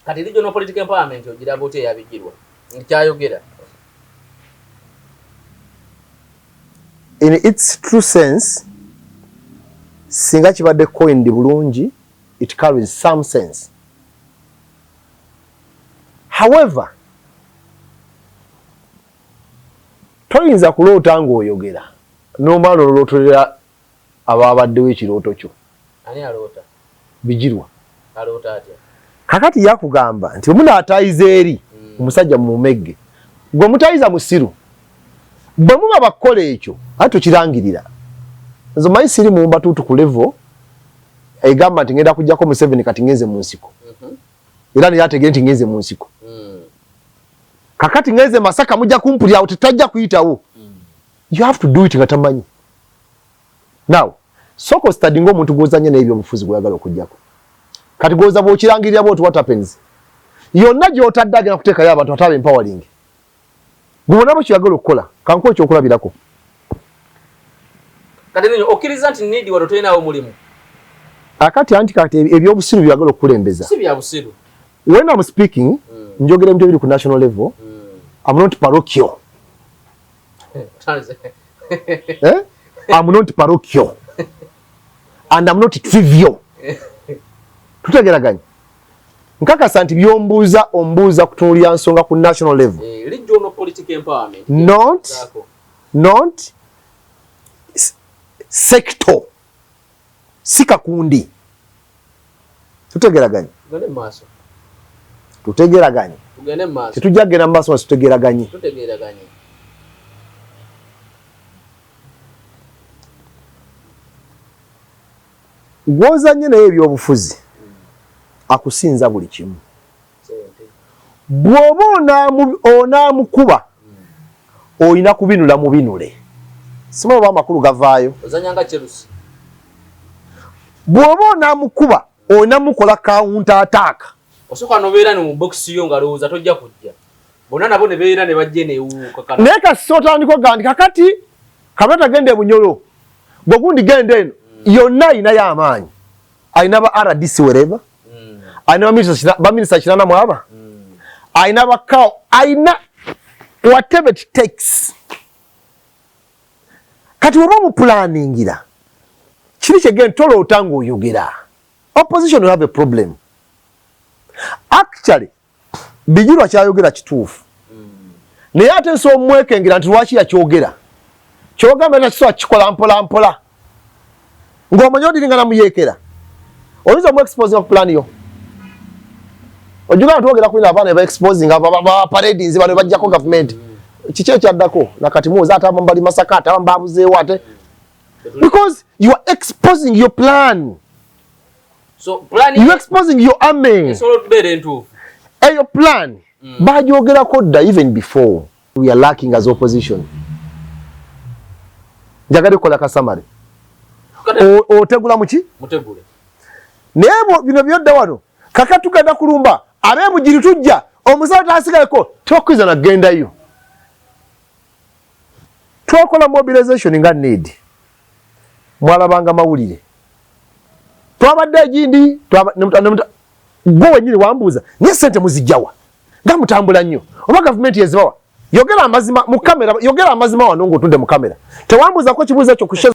Kati regional political empowerment ogiraba otya eyabigirwa nkyayogera? In its true sense, singa kibadde coined bulungi, it carries some sense. However, toyinza kuloota ng'oyogera n'omala ololootolera ababaddewo ekirooto kyo. Ani aloota? Bigirwa. Aloota atya? Kakati yakugamba nti omunaatayiza eri omusajja mumumegge, gwe mutayiza musiru. Bwe muba bakukola ekyo ate tokirangirira. Nze omanyi siri mumbatuutu ku level egamba nti ngenda kujjako Museveni kati ngenze mu nsiko. Era naye ategere nti ngenze mu nsiko. Kakati ngenze Masaka mujja kumpulira awo tetajja kuyitawo. You have to do it nga tamanyi. Now, sooka ostadinga omuntu gw'ozannya naye ebyobufuzi gw'oyagala okuggyako. Kati gw'oza bw'okirangirira bw'oti what happens? Yonna gy'otadde agenda kuteekayo abantu ate aba empowering. Gwe bonna bwe kyoyagala okukola, kankuwe ekyokulabirako. Kati nno okkiriza nti need wano tolinawo mulimu? Akati anti kati ebyobusiru byagala okukulembeza. Si bya busiru. When I'm speaking, njogera ebintu ebiri ku national level. I'm not parochial. Eh? I'm not parochial. And I'm not trivial. Tutegeraganye. Nkakasa nti byombuuza ombuuza kutunuulira nsonga ku national level. Eh, regional political empowerment. Not sector. Si kakundi. Tutegeraganye. Tugende mu maaso. Tutegeraganye. Tugende mu maaso. Tetujja kugenda mu maaso nga tutegeraganye. Tutegeraganye. Gw'ozannye naye ebyobufuzi akusinza buli kimu. Bw'oba onaamukuba olina kubinula mubinule. Simanyi oba amakulu gavaayo. Ozannya nga Chelsea. Bw'oba onaamukuba olina mukola counter attack. Osooka n'obeera no mu box yo ng'alowooza tojja kujja. Bonna nabo ne beera ne bajja eno ewuwo. Naye kasita otandika okugamba nti kakati Kabata genda e Bunyoro, gwe gundi genda eno, yonna alinayo amaanyi. Alina ba RDC wherever. Alina ba minisita kinana mwaba. Alina ba CAO, alina whatever it takes. Kati oba omupulaningira kiri kyegenda toloota ng'oyogera. Opposition will have a problem. Actually, Bigirwa kyayogera kituufu. Naye ate nsobola omwekengera nti lwaki yakyogera. Kyogamba takisobola kukikola mpola mpola. Ng'omanyi odiringa na muyeekera. Oyinza omu exposing ku plan yo. Ojjukira nga twogera ku bino abaana ba exposing aba paradings bano bajjako gavumenti. Kiki ekyaddako? Nakati muwoza ate abamu bali Masaka ate abamu babuzeewo ate. Because you are exposing your plan. So plan you exposing your army. Esobola okubeera entuufu. Eyo plan bagyogerako dda even before. We are lacking as opposition. Njagala kukola kasamale. Otegula muki? Mutegule. Naye bino byodda wano kaka tugenda kulumba ab'ebugiri tujja omusawo tasigaleko tokkiriza na kugendayo. Twakola mobilization nga need. Mwalabanga mawulire. Twabadde egindi gwe wennyini wambuuza naye ssente muzijjawa nga mutambula nnyo oba gavumenti yezibawa. Yogera amazima mu kamera, yogera amazima wano ng'otudde mu kamera. Tewambuuzako kibuuzo ekyo ku show.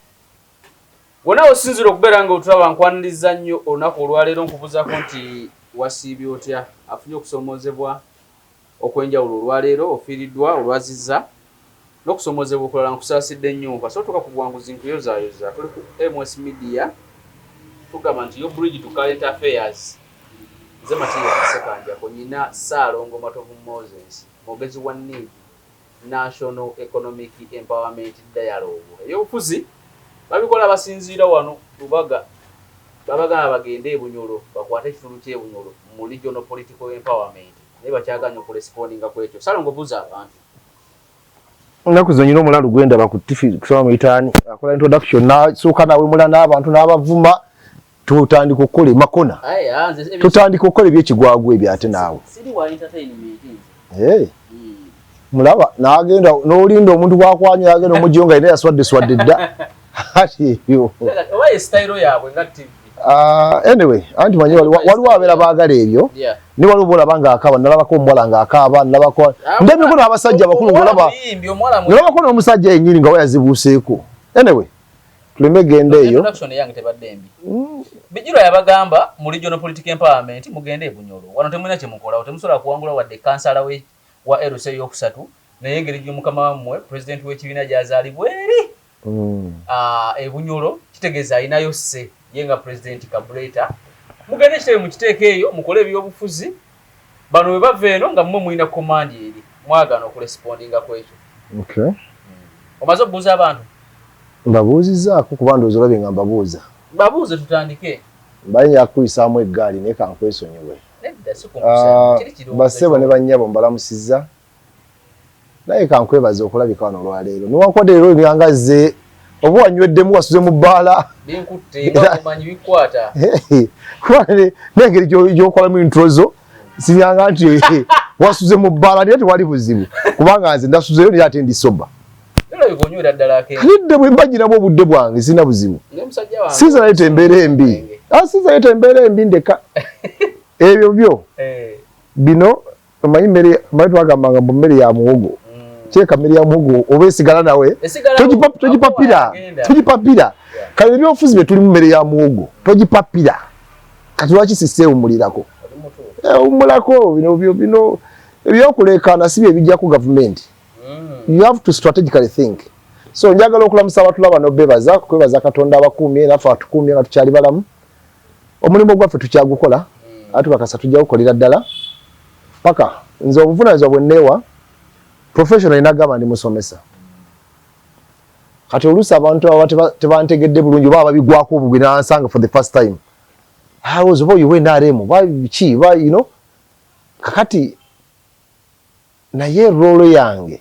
Wonna osinzira okubeera nga otulaba nkwaniriza nnyo olunaku olwaleero nkubuuzaako nti wasiibye otya afunye okusoomoozebwa okw'enjawulo olwaleero ofiiriddwa olwazizza n'okusoomoozebwa okulala nkusaasidde nnyo nkwasa otuuka ku buwanguzi nkuyozaayoza tuli ku MS Media tugamba nti your bridge to current affairs nze Matiya Ssekanjako nyina Ssaalongo Matovu Moses mwogezi wa need National Economic Empowerment Dialogue ebyobufuzi babikola basinziira wano Lubaga babagamba bagende e Bunyoro bakwate ekitundu ky'e Bunyoro mu Regional Political Empowerment naye bakyagaanye okurespondinga ku ekyo. Ssalongo buuza abantu. Ennaku zino nyina omulalu gwendaba ku TV kusoma muyitaani akola introduction n'asooka n'awemula n'abantu n'abavuma tutandika okukola emakona tutandika okukola ebyekigwagwa ebyo ate naawe mulaba n'agenda n'olinda omuntu gwakwanya agenda omugyo nga yina yaswadde swadde dda ati eyo oba ye style yaabwe nga TV. Anyway, anti manyi waliwo abeera baagala ebyo, ne waliwo bolaba ng'akaaba. Nalabako omuwala ng'akaaba, nalabako ndabirako n'abasajja abakulu ng'olaba, nalabako n'omusajja yennyini nga we yazibuuseeko. Anyway, tuleme genda eyo. Bijirwa yabagamba mu regional political empowerment mugende e Bunyoro, wano temulina kyemukolawo, temusobola kuwangula wadde kansala wa LC eyokusatu, naye engeri gy'omukama wammwe president w'ekibiina gy'azaalibwa eri e Bunyoro, kitegeeza alinayo sse ye nga president Kabuleta. Mugende ekitebe mukiteeka eyo, mukole ebyobufuzi. Bano bwe bava eno nga mmwe mulina command eri, mwagaana okurespondinga ku ekyo. Omaze okubuuza abantu? Mbabuuzizzaako, kuba ndowooza olabye nga mbabuuza. Babuuze tutandike. Mbayinza kukuyisaamu eggaali, naye kankwesonyiwe. Nedda, si kunkusaamu. Kiri kirowoozo. Bassebo ne bannyabo, mbalamusizza, naye kankwebaza okulabika wano olwaleero, newankubadde leero ebyanga zze oba wanyweddemu, wasuze mu bbaala. Binkutte nga omanyi bikwata. Kuba n'engeri gy'okolamu intro zo sinyanga nti wasuze mu bbaala, naye tewali buzibu kubanga nze ndasuzeyo, naye ate ndi sober. Olabika onywera ddala akenge. Kalidde bwe mba nyinamu obudde bwange, sirina buzibu. Ne musajja wange. Sinza naleeta embeera embi. Sinza naleeta embeera embi, ndeka ebyo byo. Bino omanyi mmere, omanyi twagambanga mbu mmere ya muwogo. Kireka mmere ya muwogo oba esigala nawe. Esigalawo. Togipapira. Agenda. Togipapira. Kale ebyobufuzi bye tulimu mmere ya muwogo, togipapira. Kati lwaki siseewummulirako? Oli mutuufu. Wummulako. Bino bino ebyokuleekaana si bye bijjako gavumenti. You have to strategically think. So njagala okulamusa abatulaba n'obebaza, kwebaza Katonda abakuumye, naffe atukuumye nga tukyali balamu. Omulimu gwaffe tukyagukola, ate tukakasa tujja kukolera ddala paka nze obuvunaanyizibwa bwe nneewa professionally. Nagamba ndi musomesa. Kati oluusi abantu aba tebantegedde bulungi oba babigwako obugwi nansanga for the first time, awoza oba oyo NRM oba ki oba kakati naye role yange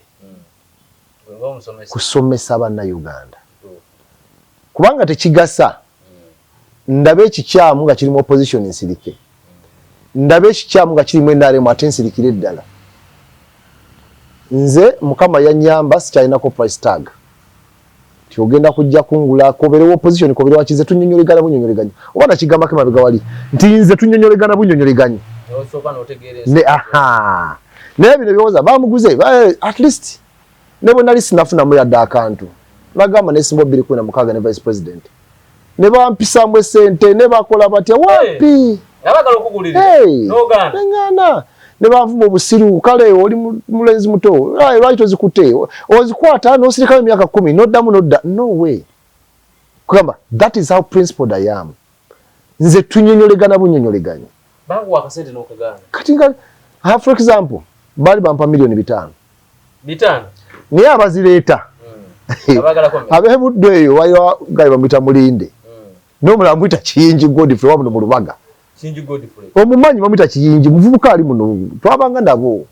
Gwe ng'omusomesa. Kusomesa Bannayuganda, kubanga tekigasa ndabe ekikyamu nga kirimu opposition nsirike, ndabe ekikyamu nga kirimu NRM ate nsirikire ddala. Nze Mukama yanyamba, sikyalinako price tag ti ogenda kujja kungula koberewo opposition, kobere wakize. Tunyonyolegana bunyonyoleganya, oba nakigambako emabega wali nti nze tunyonyolegana bunyonyoleganyi. Osooka n'otegeera ne aha, naye bino byowoza bamuguze at least ne bwe nali sinafunamu yadde akantu, nagamba nesimba 2016 ne vice president ne bampisaamu esente ne bakola batya, wapi. Nga baagala okugulirira. Hey, N'ogaana. Neŋŋaana ne banvuma obusiru. Kale oli mulenzi muto. Ai, lwaki tozikutte ozikwata n'osirikayo emyaka 10 n'oddamu n'odda? No way. Kugamba that is how principled I am. Nze tunyonyolegana bunyonyoleganyi. Bakuwa akasente n'okagaana. Kati nga for example baali bampa miliyoni 5. 5. Naye abazireeta Abaagalako mmere. Ab'ebuddu eyo waliwo gayi bamuyita Mulinde n'omulala bamuyita Kiyingi Godfrey wa muno mu Lubaga. Kingi Godfrey. Omumanyi? Bamuyita Kiyingi, muvubuka ali muno, twabanga nabo.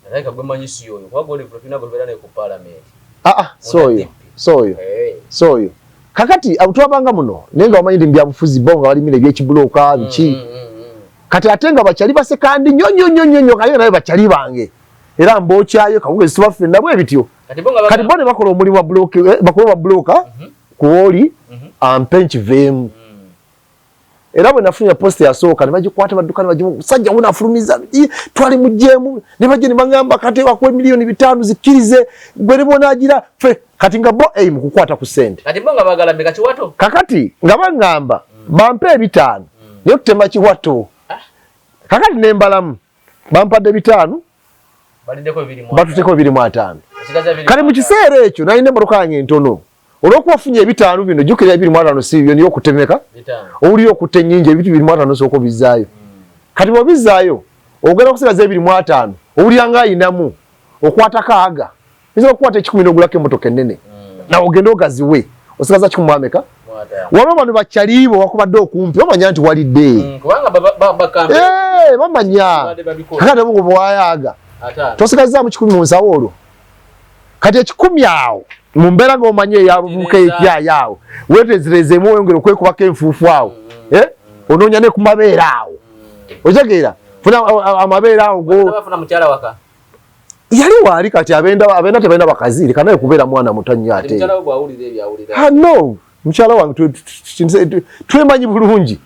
Alabika gwe manyi si oyo, kuba Godfrey tulina gwe tubeera naye ku paalamenti. Aa, so oyo, so oyo, so oyo. Kakati abo twabanga muno, naye nga bamanyi ndi mubyabufuzi, bo nga balimira ebyekibulooka biki. Kati ate nga bakyali basekandi nnyo nnyo nnyo nnyo nnyo, kale naye bakyali bange era mbokyayo kawungezi, tuba ffenna bwe bityo. Kati bo nga kati bo ne bakola omulimu wa block, bakola wa bloka ku oli ampe nkiveemu. Era bwe nafunira post yasooka ne bagikwata, badduka ne bagimu musajja wuno afulumiza twali mugjeemu, ne bajja ne baŋŋamba kati bakuwa miliyoni 5 zikkirize gwe ne bonaagira ffe. Kati nga bo aim kukwata ku ssente. Kati bo nga baagala mmeka? Kiwato? Kakati nga baŋŋamba bampe 500 naye tutema kiwato. Kakati ne mbalamu bampadde 500. Baliddeko 25. Batuteko 25. Osigaza 25. Kale mu kiseera ekyo nalina emmotoka yange entono. Olw'okuba ofunye 500 bino, jjukira 25 si bibyo, niyo okutemeka 5. Owulira okutta ennyingi, ebintu 25 osooka obizzaayo. Kati bw'obizzaayo ogenda kusigaza 25, owulira nga ayinamu okwatako aga oyinza okukwata 100 n'ogulako emmotoka ennene, nawe ogenda ogaziwe, osigaza kikumi mu ameka? Mu 50. Waliwo bano bakyaliibo bakubadde okumpi, bamanya nti walidde. Kubanga Eh, bamanya. Babadde babikola. Kakati abo bwayaaga 50. tosigazaamu 100 mu nsawo olwo. Kati 100 awo mu mbeera ng'omanyi eyabuvuka epyayo awo weetezerezeemu, weyongere okwekubako enfuufu awo. Eh? Onoonya ne ku mabeere awo, otegeera, funa amabeere awo go. Bafuna mukyala waka. Yali waali. Kati abenda, abenda tebalina bakazi, leka naye kubeera mwana muto nnyo Kati ate. Mukyala we bw'awulira ebyo awulira. Ah, no. Mukyala wange twemanyi bulungi,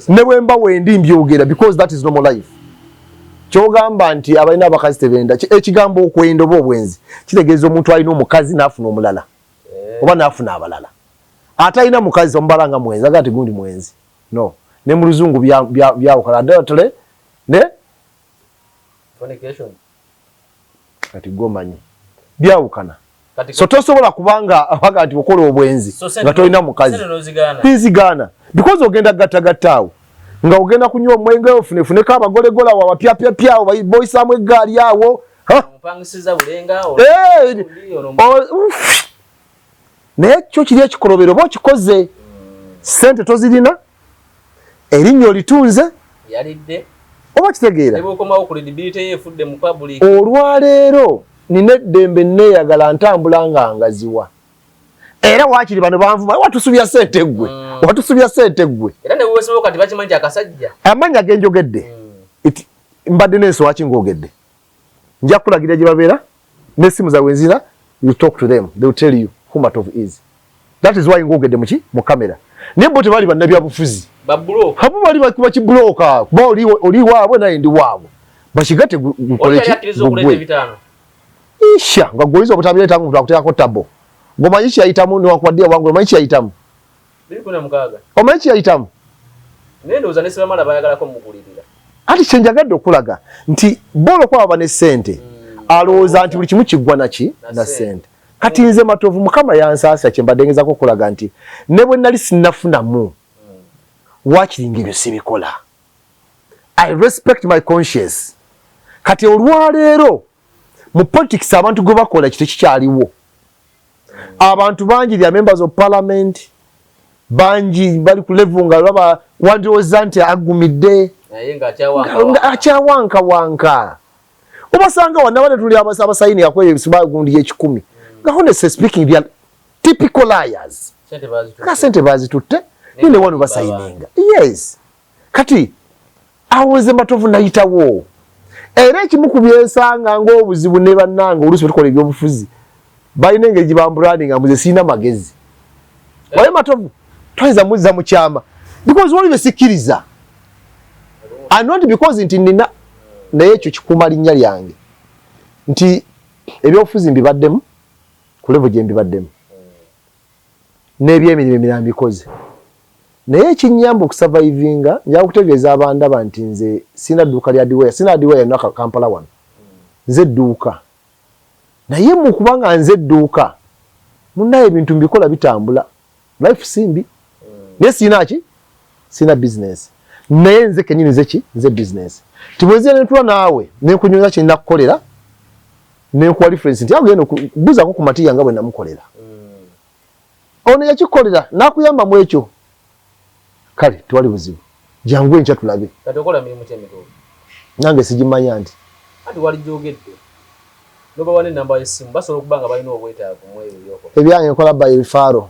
ne bwe mba wendi mbyogera because that is normal life. Kyogamba nti abalina abakazi tebenda, ekigambo okwenda oba obwenzi kitegeeza omuntu alina omukazi n'afuna omulala oba n'afuna abalala. Ate alina mukazi omubala nga mwenzi, aga nti gundi mwenzi. No, ne mu luzungu byawukana, adultery ne kati gomanyi byawukana. So tosobola kubanga abaga nti okola obwenzi nga tolina mukazi. Nzigaana because ogenda gattagatta awo nga ogenda kunywa omwenge, ofunefuneko abagolegola awo abapyapyapya awo boyisaamu eggaali awo. Eh, naye kyo kiri ekikolobero oba okikoze, sente tozirina, erinnya olitunze, oba kitegeera. Olwaleero nina eddembe, neeyagala, ntambula nga ngaziwa, era waakiri bano banvuma, watusubya sente ggwe, watusubya sente ggwe. Amannya genjogedde, mbadde n'enswaki ng'ogedde, nja kulagira gye babeera n'essimu zaabwe nzira. You talk to them, they will tell you who Matovu is. That is why ng'ogedde muki mu kamera, naye bo tebali bannabyabufuzi, abo bali bakuba kibulooka kuba oli waabwe naye ndi waabwe, bakigatte gukoleki gugwe isha nga gwoyinza obutabireeta nga omuntu akuteekako tabo ng'omanyi kyeyayitamu, newankubadde yawangula omanyi kyeyayitamu, omanyi kyeyayitamu. Ati kyenjagadde okulaga nti bola okwaba ne ssente, alowooza nti buli kimu kiggwa naki na ssente. Kati nze Matovu, Mukama yansaasira, kyembadde ngezako okulaga nti ne bwe nali sinnafunamu, waakiri nga ebyo sibikola. I respect my conscience. Kati olwaleero mu politics abantu gwe bakola ekyo tekikyaliwo. Abantu bangi lya members of parliament bangi bali ku level nga baba wandowooza nti agumidde, akyawankawanka. Obasanga wanna bane tuli abasayini akweyo ebisiba gundi y'ekikumi, nga honestly speaking they are typical liars, nga sente bazitutte ne wano basayininga. Yes, kati awo nze Matovu nayitawo, era ekimu ku byensanga ng'obuzibu ne bannange oluusi bwe tukola ebyobufuzi, balina engeri gye bambrandinga mbuze sirina magezi. Waye Matovu toyinza muzza mu kyama because wali besikkiriza, and not because nti nina, naye ekyo kikuuma linnya lyange nti ebyobufuzi mbibaddemu ku level gye mbibaddemu n'ebyemirimu emirala mbikoze, naye ekinyamba okusurvivinga, nja kutegeeza abandaba nti nze sina dduuka lya hardware, sina hardware yonna Kampala wano, nze edduuka. Naye mu kubanga nze edduuka, munnaye ebintu mbikola bitambula, life simbi, naye sina ki, sina business, naye nze kenyini nze ki, nze business. Tibwezira nentula naawe nenkunyonyola kyendina kukolera, nenkuwa reference nti agenda okubuzaako ku Matiya nga bwe namukolera, ono yakikolera nakuyamba mu ekyo. Kale tewali buzibu, jangu enkya tulabe. Kati okola mirimu ki emitovu? Nange sigimanya nti Anti walijogedde nobawa n'ennamba y'essimu, basobola okuba nga balina obwetaavu mu ebyo byokola. Ebyange nkola by referral,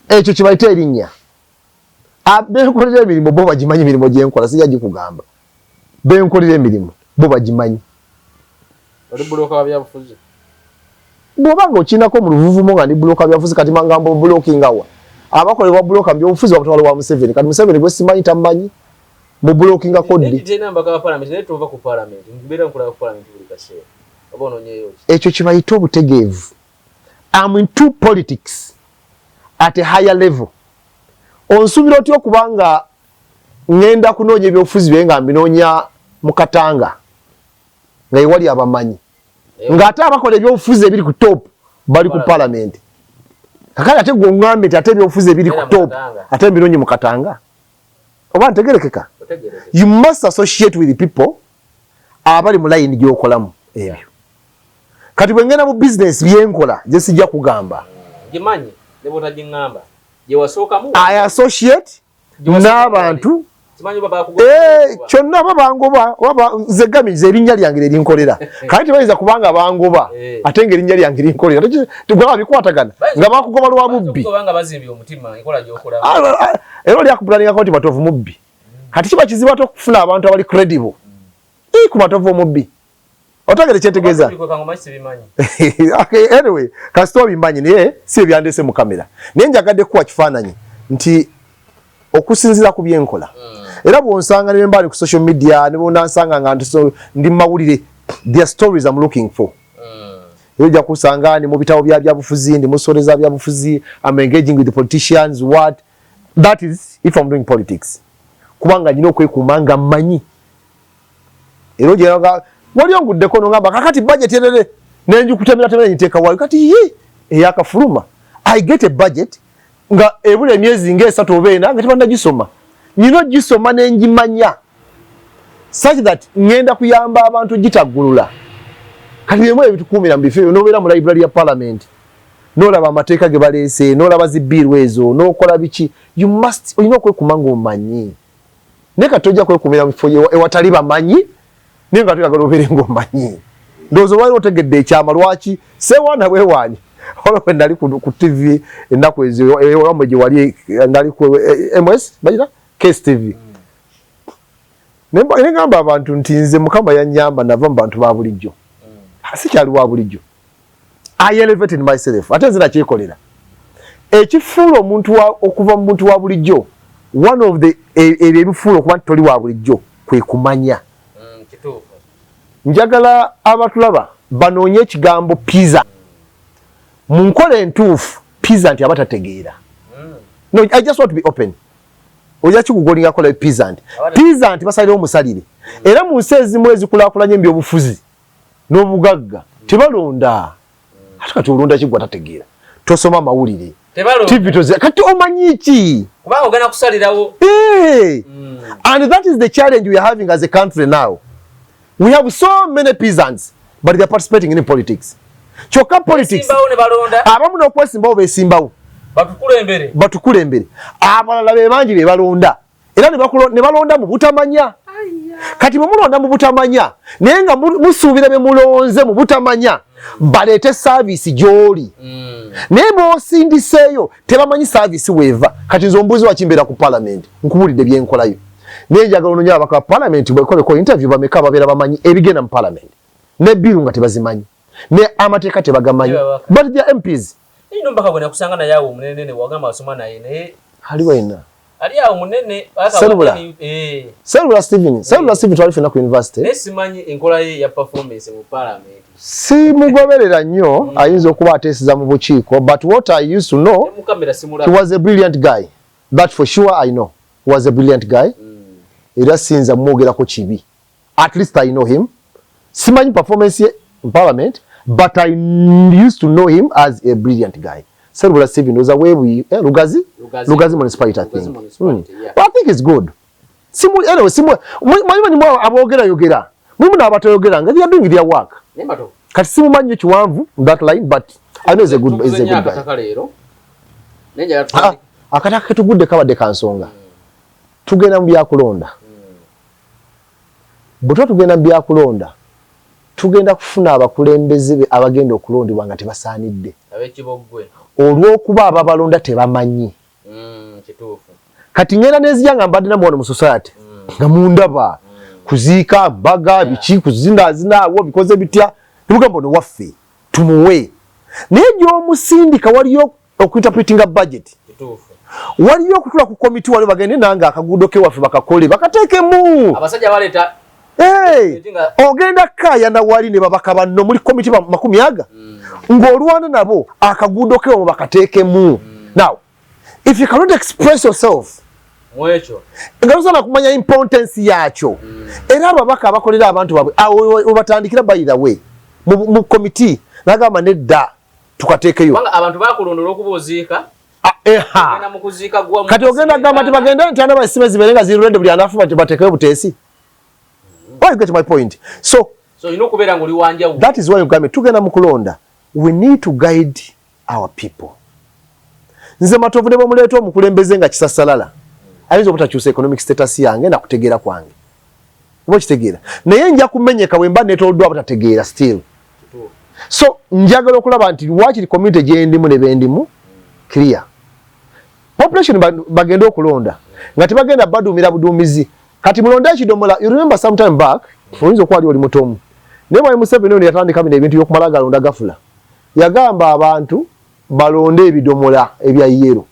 ekyo kibayita erinnya. Benkolera emirimu bo bagimanyi, emirimu gyenkola sijja gikugamba, benkolera emirimu bo bagimanyi. Oli buloka wa byabufuzi? Bw'oba nga okinako mu luvuvumo nga ndi buloka byabufuzi, kati mangambo bulokingawa abakolebwa buloka mu byobufuzi babutwala wa Museveni. Kati Museveni gwe simanyi, tammanyi, mu bulokinga koddi? Terina mbaka wa palamenti, naye tova ku palamenti, mbeera nkulaba ku palamenti buli kaseera, oba onoonyeyo ki? Ekyo kibayite obutegeevu. Am into politics at a higher level. Onsuubira otya okuba nga ŋŋenda kunoonya ebyobufuzi bye nga mbinoonya mu Katanga nga ewali abamanyi, ng'ate abakola ebyobufuzi ebiri ku top bali ku palamenti? Kakati ate gwe oŋŋambe nti ate ebyobufuzi ebiri ku top ate mbinoonye mu Katanga, oba ntegerekeka? You must associate with the people abali mu line gy'okolamu ebyo. Kati bwe ngenda mu business byenkola gye sijja kugamba. Gimanyi ne bw'otagiŋŋamba gye wasookamu. I associate n'abantu. Simanyi oba bakugoba. Eh, kyonna oba bangoba oba nze gami nze erinnya lyange lerinkolera, kale tebayinza kubanga bangoba ate nga erinnya lyange linkolera, tegwaba bikwatagana nga bakugoba lwa bubbi. Bakugoba nga bazimbye omutima enkola gy'okola. Ah, ah, era oli akubulaningako nti Matovu mubbi. Kati kiba kizibu ate okufuna abantu abali credible. Ku Matovu omubbi. Otegere kyentegeeza? Okay, anyway, kasita obimanyi, naye si ebyandese mu kamera, naye njagadde kuwa kifaananyi nti okusinziira ku byenkola, era bwonsanga ne bemba ku social media, ne bwonansanga nga ndi mawulire, there stories I'm looking for. Era ojja kusanga ndi mu bitabo bya byabufuzi, ndi mu stories za byabufuzi, I'm engaging with the politicians. What that is, if I'm doing politics, kubanga nyina okwekuuma nga mmanyi. Era ogeraga wali onguddeko nongamba kakati budget erere nenjikutemeratemera nteeka wayo kati ye eyakafuluma. I get a budget nga ebula emyezi nga 3 oba 4 nga tebannagisoma. Nyina ogisoma nenjimanya such that ngenda kuyamba abantu gitaggulula. Kati byemu ebitukuumira mu bifo ebyo, nobeera mu library ya parliament, nolaba amateeka ge baleese, nolaba zi bill ezo, nokola biki. You must, olina okwekuuma ng'omanyi, naye kati tojja kwekuumira mu bifo ewatali bamanyi, naye nga toyagala obeere ng'omanyi. Ndowooza olwali otegedde ekyama lwaki seewaana bwewaanyi. Olwo bwe nali ku TV ennaku ezo ewamwe gye wali, nali ku MS bagira KSTV, ne ngamba abantu nti nze Mukama yannyamba nava mu bantu ba bulijjo, sikyali wa bulijjo. I elevated myself, ate nze nakyekolera. Ekifuula omuntu okuva mu muntu wa bulijjo, one of the ebyo ebifuula okuba nti toli wa bulijjo kwe kumanya. Njagala abatulaba banoonye ekigambo peasant mu nkola entuufu. Peasant aba tategeera. No, I just want to be open. Ojja kikugolinga kola peasant. Peasant basalirawo omusalire. Era mu nsi ezimu ezikulaakulanye mu byobufuzi n'obugagga tebalonda. Ate kati olonda kigwa tategeera, tosoma mawulire, TV tozi, kati omanyi ki? Kubanga ogenda kusalirawo. Hey. And that is the challenge we are having as a country now. We have so many peasants, but they are participating in politics. Kyokka politics, abamu n'okwesimbawo beesimbawo. Batukulembere. Batukulembere. Abalala be bangi be balonda, era ne balonda mu butamanya. Kati bwe mulonda mu butamanya, naye nga musuubira be mulonze mu butamanya baleete service gy'oli, naye b'osindiseeyo tebamanyi service weeva. Kati nze ombuuzi wakimbeera ku parliament, nkubuulidde byenkolayo, naye njagala ononye ababaka ba parliament bwekoleko interview, bameka babeera bamanyi ebigenda mu parliament ne bill nga tebazimanyi, ne amateeka tebagamanyi, but they are MPs. Ino bwe nakusanga naye awo omunene wagamba asoma naye, naye Ali wena? Ali awo munene. Serubula. Eh. Serubula Steven, Serubula Steven, twali ffenna ku university. Naye simanyi enkola ye ya performance mu parliament. Simugoberera nnyo, ayinza okuba ateeseza mu bukiiko, but what I used to know, he was a brilliant guy. That for sure I know. He was a brilliant guy. Era siyinza mwogerako kibi. At least I know him. Simanyi performance ye in parliament, but I used to know him as a brilliant guy. Serubula Steven was a way we Lugazi? Lugazi. Lugazi municipality, I Lugazi think. Municipality, yeah. But I think it's good. Simu, anyway, simu manyi mwa abogera yogera. Mulimu n'abatayogera nga they are doing their work. Kati simumanyi kiwanvu that line, but I know he's a good guy. Ah, akataka ketugudde kabadde ka nsonga. Tugenda mu byakulonda. Bwe tuba tugenda mu byakulonda, tugenda kufuna abakulembeze abagenda okulondebwa nga tebasaanidde, olw'okuba ababalonda tebamanyi. Kati ngenda nenzija nga mbadde namu wano mu society, nga mundaba kuziika, mbaga, biki, kuzinazina awo bikoze bitya, nemugamba ono waffe tumuwe, naye gy'omusindika waliyo okuinterpretinga budget, waliyo okutula ku komiti, wali bagende nange akaguudo kewaffe bakakole bakateekemu. Ogenda kaayana wali ne babaka banno muli komiti 20 aga, ng'olwana nabo akaguudo kewamu bakateekemu. Now if you cannot express yourself nga tosobola kumanya importance yakyo. Era ababaka abakolera abantu baabwe awo webatandikira. By the way, mu komiti nagamba nedda, tukateekeyo. Abantu bakulondola okuba oziika. Kati ogenda gamba nti bagende nti ana basime zibeere nga ziri ready, buli anafuba nti bateekeyo buteesi. Oh, you get my point? So, so okubeera ng'oli wanjawulo. That is why ugambye tugenda mu kulonda, we need to guide our people. Nze Matovu ne bwemuleeta omukulembeze nga kisasalala, ayinza obutakyusa economic status yange nakutegeera kwange, oba okitegeera, naye nja kumenyeka bwe mba neetooloddwa abatategeera still. So njagala okulaba nti wakiri community gyendimu ne bendimu clear population bagende okulonda nga tebagenda baduumira buduumizi. Kati mulonde ekidomola. You remember sometime back, oyinza okuba ali oli mutomu, Naye Mwami Museveni ono yatandika bino ebintu by'okumala galonda gafula, yagamba abantu balonde ebidomola ebya yellow.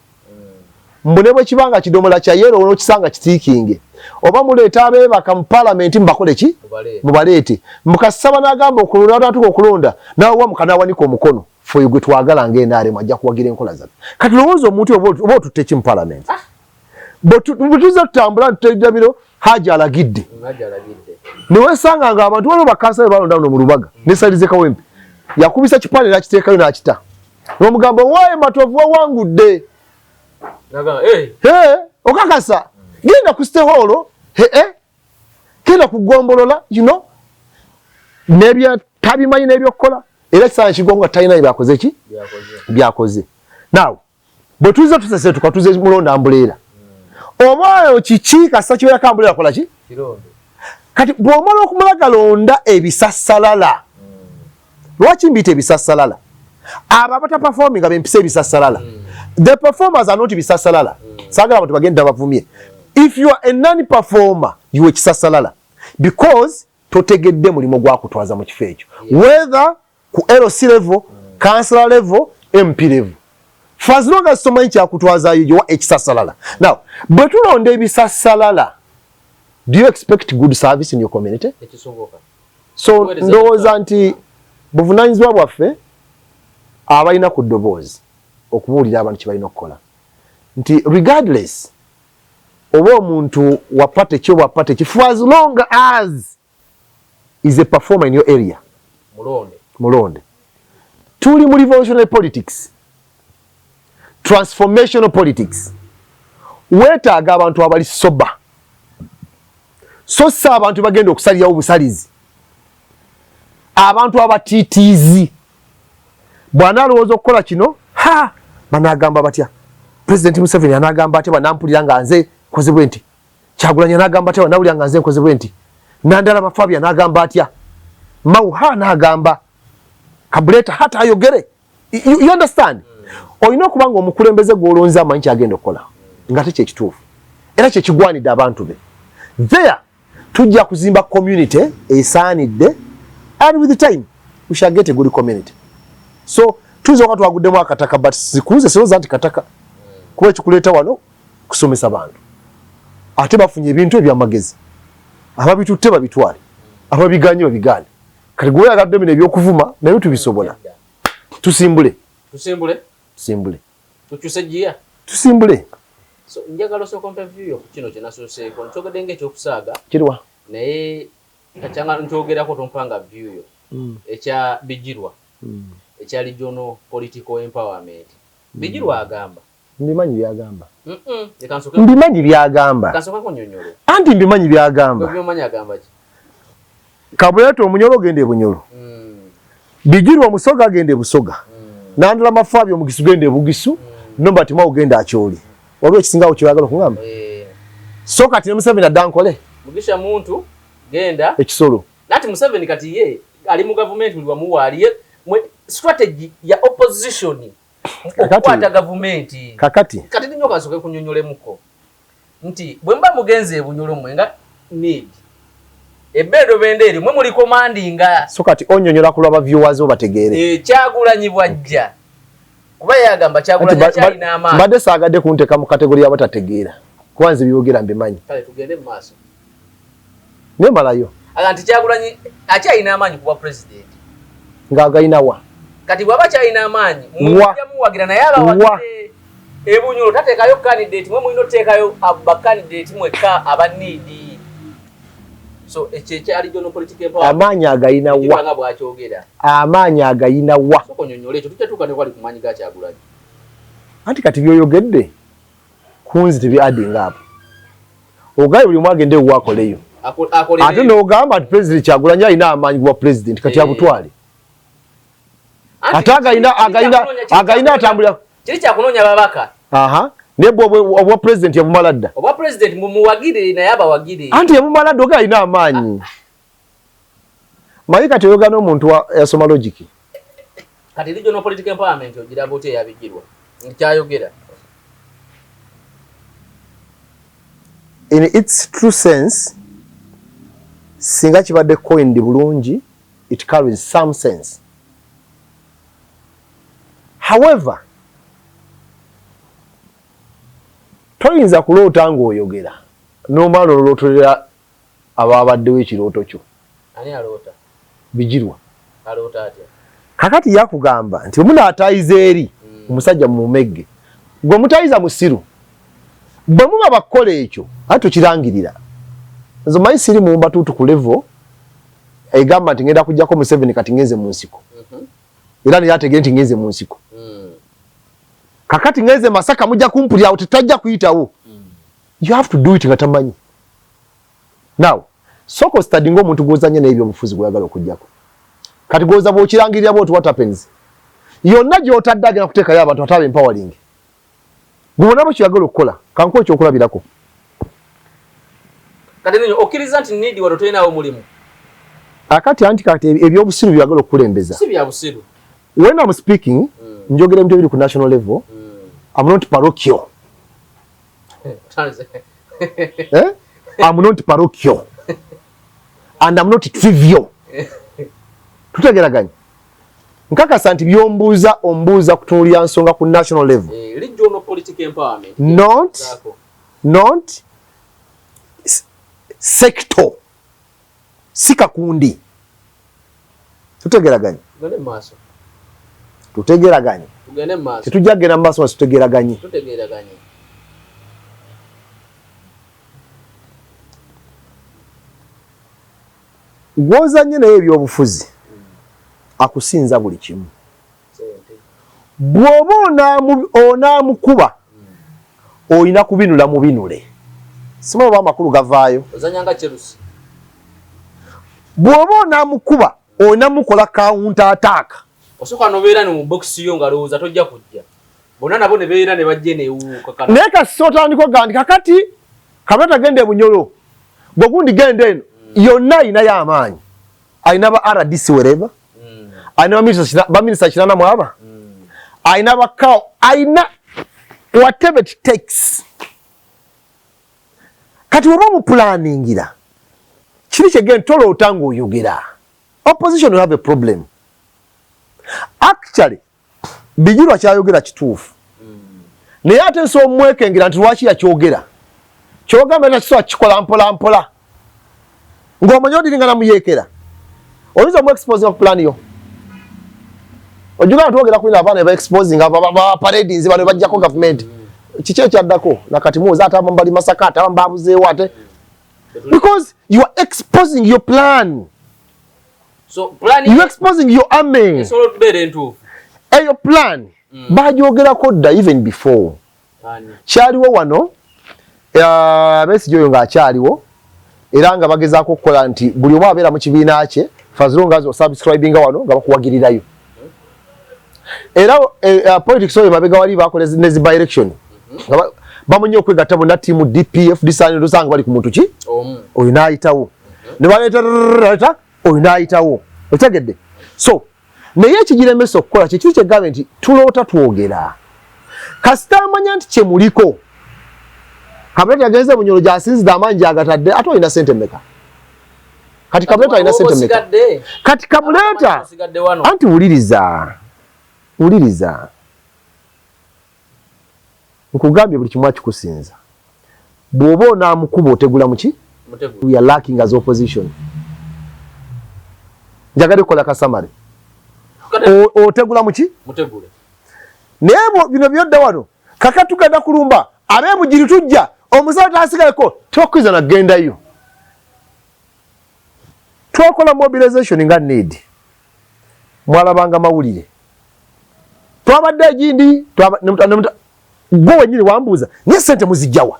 Mbu ne bwe kiba nga kidomola kya yellow onokisanga kitiikinge, oba muleeta abeebaka mu palamenti mubakole ki, mubaleete. Mukasaba n'agamba okulonda, atatuka okulonda nawe wamuka n'awanika omukono, fe oyo gwe twagala nga NRM ajja kuwagira enkola zaffe. Kati lowooza omuntu oba otutte ki mu palamenti? Bwe tuzze tutambula ntutejjabiro Haji alagidde newesanga nga abantu waliwo bakansala balonda muno mu Lubaga ne Salize Kawempe yakubisa kipande n'akiteekayo n'akita n'omugamba owaaye Matovu wawangudde okakasa genda ku City Hall, genda ku ggombolola, you know, nebya tabimanyi n'ebyokukola era ekisaana kigwa nga talina byakoze ki byakoze. Now bwe tuzze tusesetuka tuze mulonda umbrella oba oyo kiki kasita kibeerako umbrella kola ki. Kati bw'omala okumala galonda ebisassalala, lwaki mbiyita ebisassalala? Abo abataperforminga bempisa ebisassalala. The performers are not bisassalala. Saagala abantu bagenda bavumye. If you are a non performer, you are ekisassalala because totegedde mulimu gwakutwaza mu kifo ekyo, whether ku LC level, councillor level, MP level, for as long as tomanyi kyakutwazayo, gyowa ekisassalala. Now bwe tulonda ebisassalala, do you expect good service in your community? So ndowooza nti buvunanyizibwa bwaffe abalina ku ddoboozi okubuulira abantu kye balina okukola nti regardless oba omuntu wa party ki oba party ki, for as long as is a performer in your area, mulonde. Mulonde. Tuli mu revolutionary politics, transformational politics. Weetaaga abantu abali sober, so si abantu bagenda okusalirawo obusalizi, abantu abatiitiizi. Bw'anaalowooza okukola kino, ha, banaagamba batya? Pulezidenti Museveni anaagamba atya banampulira nga nze nkoze bwe nti? Kyagulanyi anaagamba atya banawulira nga nze nkoze bwe nti? Nandala Mafabi anaagamba atya? Mauha anaagamba Kabuleta hata ayogere. You understand? Olina okuba nga omukulembeze gw'olonze amanyi kyagenda okukola nga te kyekituufu era kyekigwanidde abantu be. There tujja kuzimba community esaanidde, and with the time we shall get a good community. So tuyinza okuba twaguddemu akataka, but sikunze sirowooza nti kataka, kuba ekikuleeta wano kusomesa bantu ate bafunye ebintu ebyamagezi. Ababitutte babitwale, ababiganye babigaane. Kati gwe oyagadde bino ebyokuvuma nabyo tubisobola. Tusimbule. Tusimbule. Tusimbule. Tukyuse giya. Tusimbule. So njagala osooka ompe view yo ku kino kye nasooseeko. Nkyogedde ng'ekyokusaaga. Kiriwa? Naye kakyanga nkyogerako tompanga view yo. Ekya Bigirwa. Ekya regional political empowerment. Bigirwa agamba. Mbimanyi byagamba. Mbimanyi byagamba. Kasooka kunnyonnyole. Anti mbimanyi byagamba. Byomanyi agamba ki? Kabuleta Omunyoro ogenda e Bunyoro. Bigirwa Omusoga agenda e Busoga. Nandala Mafabi Omugisu genda e Bugisu. Norbert Mao genda Acholi. Waliwo ekisingawo kyoyagala okungamba? So kati ne Museveni adda nkole. Mugisha Muntu genda ekisolo. Nati Museveni kati ye ali mu gavumenti buli wamu waali ye strategy ya opposition okukwata gavumenti. Kakati. Kati nnyo kasooke kunnyonnyolemuko nti bwe muba mugenze e Bunyoro mmwe nga need ebbeedo benda eri mwe muli commandinga. So kati onnyonnyola ku lw'aba viewers bo bategeere. Kyagulanyi bw'ajja kuba ye agamba Kyagulanyi akyalina amaanyi. Mbadde saagadde kunteeka mu category y'abatategeera kuba nze byogera mbimanyi. Kale tugende mu maaso. Naye malayo. Aga nti Kyagulanyi akyalina amaanyi kuba president. Ng'agalina wa? Kati bw'aba akyalina amaanyi mujja muwagira naye abawagire e Bunyoro tateekayo candidate, mwe mulina oteekayo ba candidate mwekka aba need. So ekyo ekya regional political empowerment. Amaanyi agayina wa? Nga bw'akyogera. Amaanyi agayina wa? Sooka onnyonnyole ekyo, tujja tuuka ne wali ku maanyi ga Kyagulanyi. Anti kati by'oyogedde kunzi tebi adding up. Ogaye buli omu agende ewuwe akoleyo. Ate n'ogamba nti President Kyagulanyi alina amaanyi gwa president kati abutwale. Ate agayina agayina agayina atambulira. Kiri kya kunoonya babaka. Aha. Naye bwo obwa president yabumala dda. Obwa president mumuwagire naye abawagire. Anti yabumala dda ogaye alina amaanyi. Manyi kati oyogera n'omuntu yasoma logic. Kati regional political empowerment ogiraba otya eyabigirwa? Nkyayogera. In its true sense, singa kibadde coined bulungi It carries some sense. However, toyinza kuloota ng'oyogera n'omala ololootolera ababaddewo ekirooto kyo. Ani aloota? Bigirwa. Aloota atya? Kakati yakugamba nti omunaatayiza eri omusajja mumumegge, gwe mutayiza musiru. Bwe muba bakukola ekyo ate tokirangirira. Nze omanyi siri mumbatuutu ku level egamba nti ngenda kujjako Museveni kati ngenze mu nsiko. Era naye ategere nti ngenze mu nsiko. Kakati ngenze Masaka mujja kumpulira awo tetajja kuyitawo. You have to do it nga tamanyi. Now, sooka ostadinga omuntu gw'ozannya naye ebyobufuzi gw'oyagala okujjako. Kati gw'oza bw'okirangirira bw'oti what happens? Yonna gy'otadde agenda kuteekayo abantu ate aba empowering. Gwe bonna bwe okukola, kankuwe ekyokulabirako. Kati nyo okkiriza nti need wano tolinawo mulimu? Akati anti kati ebyobusiru byagala okukulembeza. Si bya busiru. When I'm speaking, njogera ebintu ebiri ku national level. I'm not parochial. Eh? I'm not parochial. And I'm not trivial. Tutegeraganye. Nkakasa nti byombuuza ombuuza kutunuulira nsonga ku national level. Eh, regional political empowerment. Not sector. Si kakundi. Tutegeraganye. Tugende mu maaso. Tutegeraganye. Tugende mu maaso. Tetujja kugenda mu maaso nga tutegeraganye. Tutegeraganye. Gw'ozannye naye ebyobufuzi akusinza buli kimu. Bw'oba onaamukuba olina kubinula mubinule. Simanyi oba amakulu gavaayo. Ozannya nga Chelsea. Bw'oba onaamukuba olina mukola counter attack. Osooka n'obeera no mu box yo ng'alowooza tojja kujja. Bonna nabo ne beera ne bajja eno ewuwo. Naye kasita otandika ogamba nti kakati Kabata genda e Bunyoro, gwe gundi genda eno, yonna alinayo amaanyi. Alina ba RDC wherever, alina ba minisita kinana mu aba, alina ba CAO, alina whatever it takes. Kati oba omupulaningira kiri kyegenda toloota ng'oyogera. Opposition will have a problem. Actually, Bigirwa kyayogera kituufu. Naye ate nsobola omwekengera nti lwaki yakyogera. Kyogamba takisobola kukikola mpola mpola. Ng'omanyi odiringa na muyeekera. Oyinza omu exposinga ku plan yo. Ojjukira twogera ku abaana ba exposing aba paradings bano bajjako gavumenti. Kiki ekyaddako? Nakati muwoza ate abamu bali Masaka ate abamu babuzeewo ate. Because you are exposing your plan. So plan you exposing your army. Esobola okubeera entuufu. Eyo plan bagyogerako dda even before. Kyaliwo wano Besigye oyo ng'akyaliwo era nga bagezaako okukola nti buli omu abeera mu kibiina kye for as long as osubscribinga wano nga bakuwagirirayo. Era politics oyo mabega wali bakola ne zi by election nga bamunye okwegatta bonna tiimu DP, FDC lusanga bali ku muntu ki oyo n'ayitawo ne baleeta oyo n'ayitawo, otegedde? So naye ekigiremesa okukola kyekiri kyegambye nti tuloota twogera. Kasita amanya nti kyemuliko Kabuleta yagenze Bunyoro gy'asinzidde amaanyi gy'agatadde, ate olina ssente mmeka? Kati Kabuleta alina ssente mmeka? Kati Kabuleta anti wuliriza, wuliriza nkugambye buli kimu akikusinza. Bw'oba onaamukuba otegula muki? We are lacking as opposition. Njagadde kukola kasamale. Otegula muki? Naye bino byodda wano kaka tugenda kulumba ab'ebugiri tujja omusawo tasigaleko tebakkiriza nagendayo. Twakola mobilization nga need mwalabanga mawulire twabadde egindi gwe wenyini wambuuza naye sente muzijjawa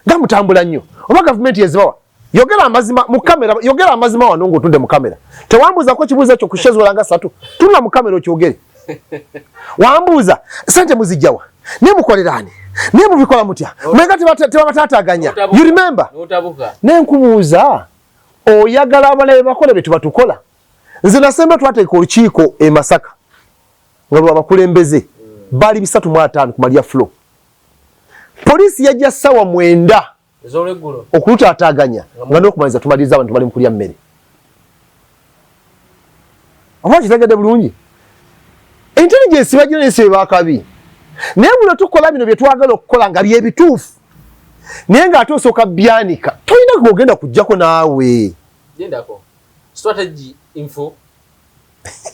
nga mutambula nnyo oba gavumenti yezibawa. Yogera amazima mu kamera, yogera amazima wano ng'otudde mu kamera. Tewambuuzako kibuuzo ekyo kushezula nga satu. Tunula mu kamera okyogere. Wambuuza sente muzijjawa naye mukolera ani naye mubikola mutya mwenga tebabataataganya. You remember? Naye nkubuuza oyagala abalabe bakole bye tuba tukola. Nze nasemba twateeka olukiiko e Masaka nga lwa bakulembeze baali 350 ku Maria Flo. Poliisi yajja ssaawa 9 okulutaataaganya nga n'okumaliza tumaliriza abantu bali mu kulya mmere. Oba kitegedde bulungi? Intelligence bagira nsi bakabi. Naye buno tukola bino bye twagala okukola nga bye bituufu. Naye ng'ate osooka byanika. Tolina gw'ogenda kujjako naawe. Gendako. Strategy info.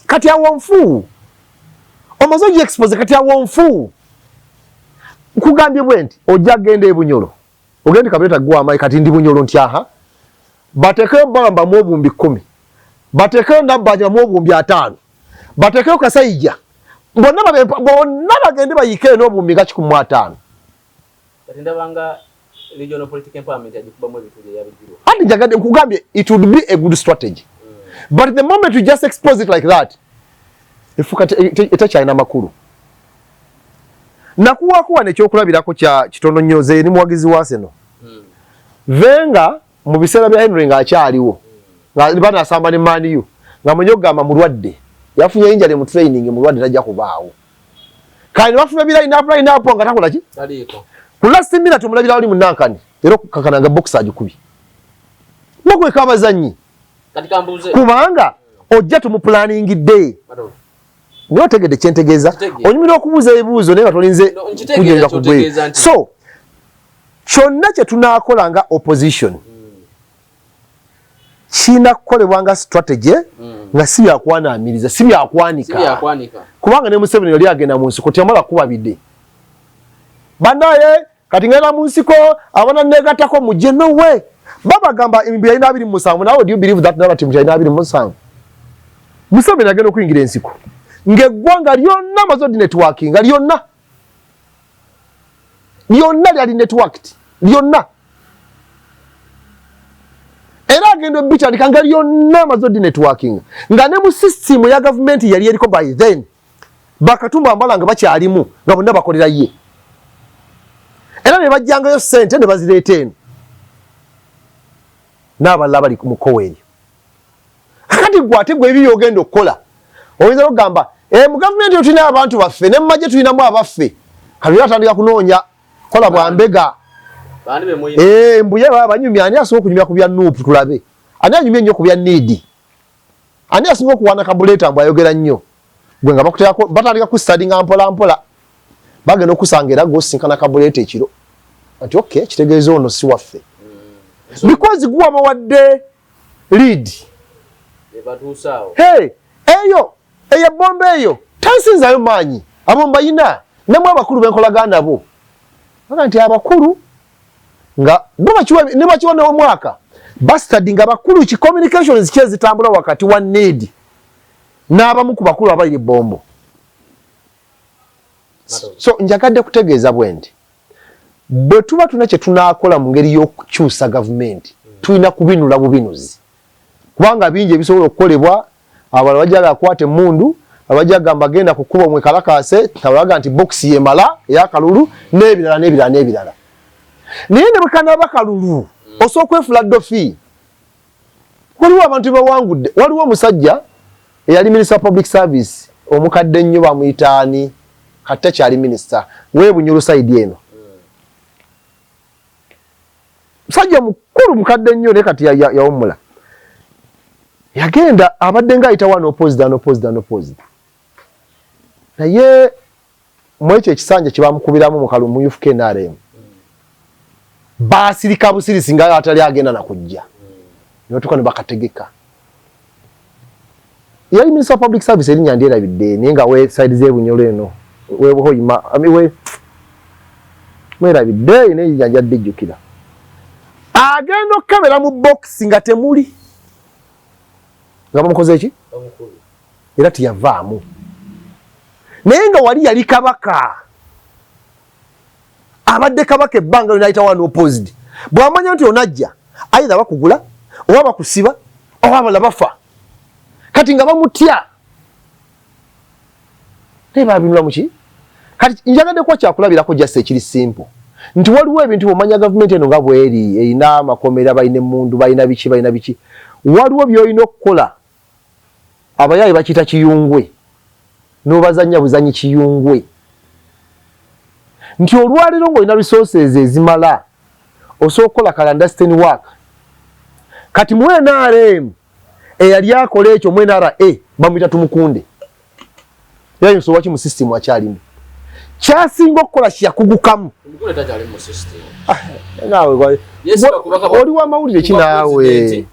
Kati awo nfu. Omaze ogi expose kati awo nfu. Nkugambye bwe nti ojja genda e Bunyoro. Ogende Kabeta gwa amayi kati ndi Bunyoro nti aha. Batekeyo bamba mu obuwumbi 10. Batekeyo Nabbanja mu obuwumbi 50. Batekeyo Kasayija. Bonna babe bonna bagende bayike n'obuwumbi nga 150. Kati ndabanga regional political empowerment yagikubamu ebituli eyabigirwa. Ati njagadde nkugambye it would be a good strategy. But the moment you just expose it like that, efuuka etakyalina makulu. Nakuwaako wano ekyokulabirako kya kitono nnyo ze ni muwagizi wa Arsenal. Wenger mu biseera bya Henry ng'akyaliwo nga banasamba ne Man U nga mwenye okugamba mulwadde yafunye injury mu training, mulwadde tajja kubaawo. Kale ne bafuna bi line up line up nga takola ki? Taliiko. Ku last minute omulabira wali munankani era okukakana nga box agikubye. Bakweka abazannyi. Kati kambuuze. Kubanga ojja tumuplaningidde. Naye otegedde kyentegeeza. Onyumira okubuuza ebibuuzo naye nga tolinze kunyonyola ku gwe. So kyonna kye tunaakola nga opposition kirina kukolebwa nga strategy nga si byakwanaamiriza, si byakwanika. Kubanga ne Museveni yali agenda mu nsiko teyamala kuba bide. Bannaye kati ngenda mu nsiko abana negattako mujje, no way. Babagamba emibiri yalina 27, nawe do you believe that narrative nti alina 27? Museveni agenda okuyingira ensiko ng'eggwanga lyonna amaze odi networking nga lyonna lyonna lyali networked lyonna, era agenda obitandika nga lyonna amaze odi networking nga ne mu system ya gavumenti yali eriko by then Bakatumba Wamala nga bakyalimu nga bonna bakolera ye, era ne bajjangayo ssente ne bazireeta eno n'abalala bali mu kkowa eryo. Kakati gwe ate gwe ebyo by'ogenda okukola oyinza okugamba mu gavumenti eyo tulina abantu baffe ne mu magye tulinamu abaffe. Kati era atandika kunoonya kola bwa mbega. Mbuye baba banyumya, ani asobola okunyumya ku bya Nuupu tulabe? Ani anyumya ennyo ku bya Niidi? Ani asinga okuwaana kabuleeta mbu ayogera nnyo? Gwe nga bakuteekako batandika kustudyinga mpola mpola, bagenda okusanga era gw'osisinkana kabuleeta ekiro nti okay, kitegeeza ono si waffe because gwe wabawadde lead. Hey, eyo eyo ebomba eyo tansinzayo maanyi abo mbayina namwe abakulu benkolagana nabo baga nti abakulu nga bo bakiwa ne bakiwa n'omwaka bastard nga bakulu ki communications ki ezitambula wakati wa need n'abamu ku bakulu abali ebombo. So njagadde kutegeeza bwe nti bwe tuba tulina kye tunaakola mu ngeri y'okukyusa gavumenti tulina kubinula bubinuzi kubanga bingi ebisobola okukolebwa. Abalala bajja gakwata emmundu, abajja gamba genda ku kkubo mwekalakaase, abalala nti bokisi yemala ey'akalulu n'ebirala n'ebirala n'ebirala. Naye ne bwe kanaaba kalulu osobola okwefula dofi. Waliwo abantu bawangudde. Waliwo omusajja eyali minisita wa public service omukadde ennyo bamuyita ani, kati takyali minisita w'e Bunyoro side eno. Musajja mukulu mukadde nnyo naye kati yawummula. Yagenda abadde ng'ayita one opposed and opposed and opposed. Naye mu ekyo ekisanja kye bamukubiramu mu kalulu mu UFK NRM baasirika busirisi nga atali agenda na kujja. Ne batuuka ne bakategeka. Yali minisita wa public service erinnya ndyerabidde naye nga we side z'e Bunyoro eno we Buhoima we mwerabidde naye erinnya nja ddijjukira. Agenda okukebera mu box nga temuli nga bamukoze ki? Era teyavaamu. Naye nga wali yali kabaka. Abadde kabaka ebbanga lyonna ayita one opposed. Bw'amanya nti onajja either bakugula oba bakusiba oba abalala bafa. Kati nga bamutya. Naye babinula muki? Kati njagadde kuwa kyakulabirako just ekiri simple. Nti waliwo ebintu bw'omanya gavumenti eno nga bw'eri, erina amakomera, balina emmundu, balina biki, balina biki. Waliwo by'olina okukola abayaaye bakiyita kiyungwe, n'obazannya buzanyi kiyungwe. Nti olwaleero ng'olina resources ezimala osobola okukola clandestine work. Kati mu NRM Eyali akola ekyo mu NRA bamuyita Tumukunde, era ensonga waki mu system akyalimu. Kyasinga okukola kyeyakugukamu. Ah, naawe oli wa mawulire ki? Naawe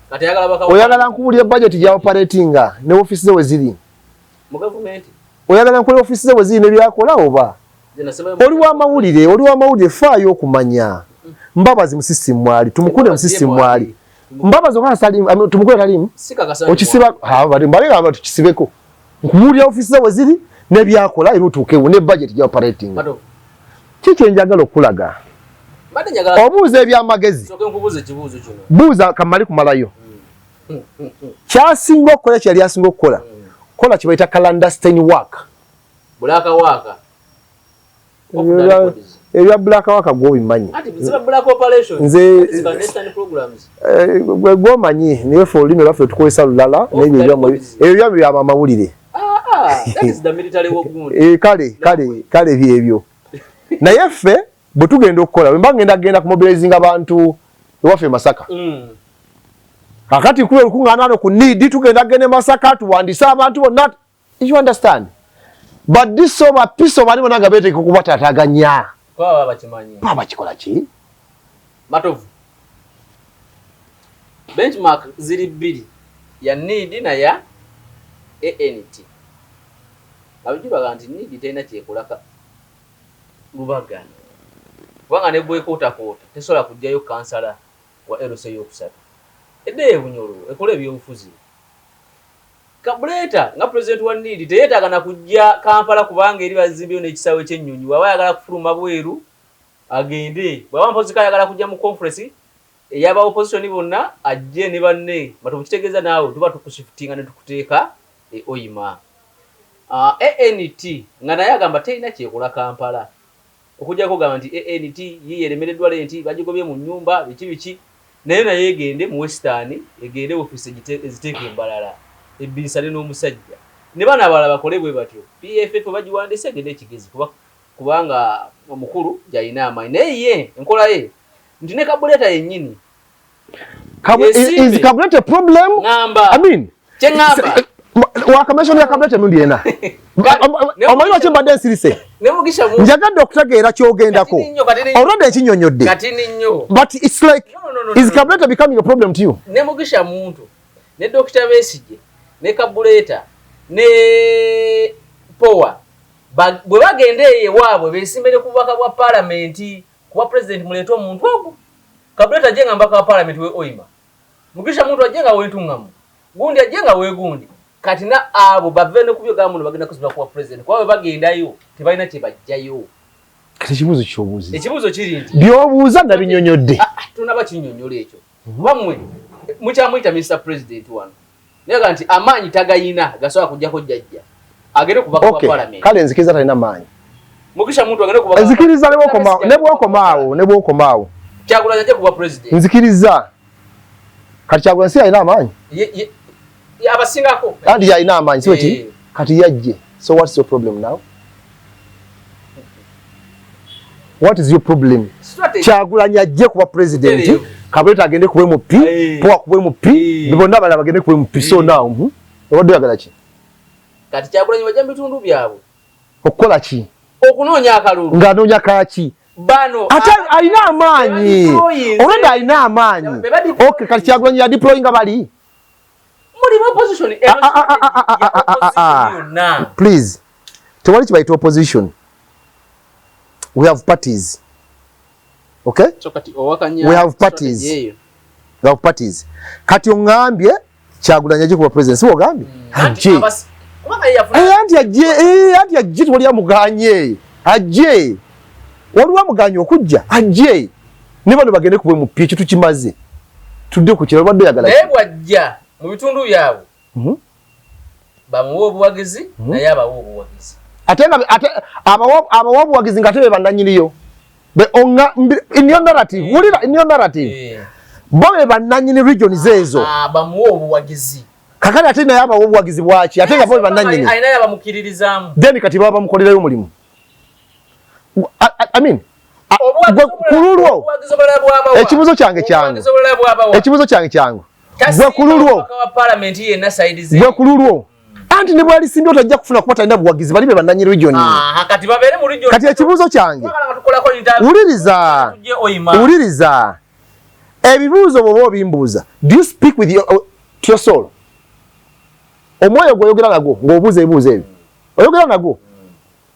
oyagala nkubulire budget gya operatinga ne office ze we ziri? Oyagala nkole office ze we ziri nebyakola, oba oli wa mawulire? Oli wa mawulire, faayo okumanya. Mbabazi mu system mwali, Tumukunde mu system mwali. Mbabazi oba salimu, Tumukunde talimu, okisiba mbalega tukisibeko. Nkubuulira office ze we ziri nebyakola, era otuukewo ne budget gya operating. Ki kyenjagala okulaga? Obuuza ebyamagezi, buuza kamali kumalayo. Kyasinga okukola, kyeyali asinga okukola, kola kibaita clandestine work. Ebya black work gwobimanyi, nze eh, gwomanyi, naye fe olulimi lwaffe tukozesa lulala. Nebyo ebyo byamwe byamamawulire. Ah, eh, kale kale kale, byebyo. Naye ffe bwe tugenda okukola, bwe mba ngenda genda kumobilizing abantu ewaffe e Masaka, kakati kuba olukuŋŋaana ano ku NEED, tugenda genda e Masaka tuwandiise abantu bonna, you understand? But this oba piso bali bonna nga beeteeka okubatataganya, baba bakikola ki? Matovu, benchmark ziri bbiri, ya NEED naya ANT. Abijubaga nti NEED terina kyekolaka Lubaga, kubanga ne bwekootakoota tesobola kugjayo kansala wa LC eyokusatu eddeyo ebunyolo ekola ebyobufuzi. Kabuleta nga pulezidenti wa NEED teyeetaaga na kujja Kampala, kubanga eri bazimbyeyo n'ekisaawe ky'ennyonyi. Bw'aba ayagala kufuluma bweru agende, bw'aba mpoziko ayagala kujja mu conference ey'aba opposition bonna ajje ne banne. Matovu, kitegeeza naawe tuba tukushifutinga ne tukuteeka e Oyima. ANT nga naye agamba terina kyekola Kampala, okujjako ogamba nti ANT yiye eremereddwa, rent bagigobye mu nnyumba, biki biki, naye naye egende mu Western, egende ofiisi eziteeka embalala ebbinsane n'omusajja ne bano abalala bakole bwe batyo. PFF bagiwandiise egende ekigezi, kubanga omukulu gyalina amaanyi, naye ye enkola ye nti ne kabuleeta yennyini. Is Kabuleta a problem? Ngamba. I mean, Kyengamba. Wakamention ya Kabuleta emirundi ena. Omanyi lwaki mbadde nsirise? Njagadde okutegeera kyogendako. Already ekinyonyodde. Katini nnyo. But it's like, No, no, no, is Kabuleta becoming a problem to you? Ne Mugisha Muntu, ne Dr. Besigye, ne Kabuleta, ne Power, bwe bagenda eyo ewaabwe beesimbere ku bubaka bwa paalamenti kuba president, muleete omuntu ogwo. Kabuleta ajje nga mbaka wa paalamenti we Oyima, Mugisha Muntu ajje nga wentuŋŋamu, gundi ajje nga wegundi. Kati na abo bave ne kubyo gamuno bagenda kusiba kuwa president, kuba bwe bagendayo tebalina kye bajjayo. Kati ekibuuzo kyobuuza. Ekibuuzo kiri nti Byobuuza nabinyonyodde. Ah, ah, tunaba kinyonyola ekyo, kuba mmwe mukyamuyita Mr President wano, naye nti amaanyi tagayina gasobola kujjako jjajja agende kubaka wa parliament. Kale nzikiriza talina maanyi. Mugisha Muntu agende kubaka. Nzikiriza ne bwokomaawo. Kyagulanyi ajje kuba president. Nzikiriza. Kati Kyagulanyi si alina amaanyi? Abasingako. Anti yalina amaanyi, si bweki? Kati yajje. So what's your problem now? What is your problem? Kyagulanyi ajje kuba president, Kabuleta agende kuba MP, Poa kuba MP, bonna abalala bagende kuba MP. So now, obadde oyagala ki? Kati Kyagulanyi bajja mu bitundu byabwe. Okukola ki? Okunoonya akalulu. Ng'anoonya kaki? Bano ate alina amaanyi, already alina amaanyi. Okay, kati Kyagulanyi ya deployinga bali Muli opposition. Ah, yonna. Please, tewali kibayita opposition. We have parties, okay? So kati owakanya We have parties. Strategy eyo. We have parties. Kati oŋŋambye Kyagulanyi ajje kuba president, si wogambye? Anti Ajje. Kubanga ye yafuna Eh, anti ajje, anti ajje, tewali amuganye. Ajje, waliwo amuganye okujja? Ajje ne bano bagende kuba MP, ekyo tukimaze, tudde ku kirala. Obadde oyagala Naye ki? Bwajja mu bitundu byabwe, bamuwe obuwagizi, naye abawe obuwagizi. Ate nga ate abawa obuwagizi nga ate be bannannyiniyo. In your narrative, wulira, in your narrative, bo be bannannyini regions ezo. Ah, bamuwe obuwagizi. Kakati ate naye abawa obuwagizi bwaki ate nga bo be bannannyini? Alinayo abamukiririzaamu. Then kati baba bamukolerayo omulimu. I mean, Obuwagizi gwe ku lulwo obuwagizi obulala bwabawa. Ekibuuzo kyange kyangu. Obuwagizi obulala bwabawa. Ekibuuzo kyange kyangu. Gwe kululwo, gwe kululwo. Anti ne bwalisimbye otajja kufuna kuba talina buwagizi, bali be bannanyi region. Kati ekibuuzo kyange, wuliriza, wuliriza ebibuuzo bw'oba obimbuuza, do you speak with your, to your soul? Omwoyo gw'oyogera nagwo ng'obuuza ebibuuzo ebyo, oyogera nagwo?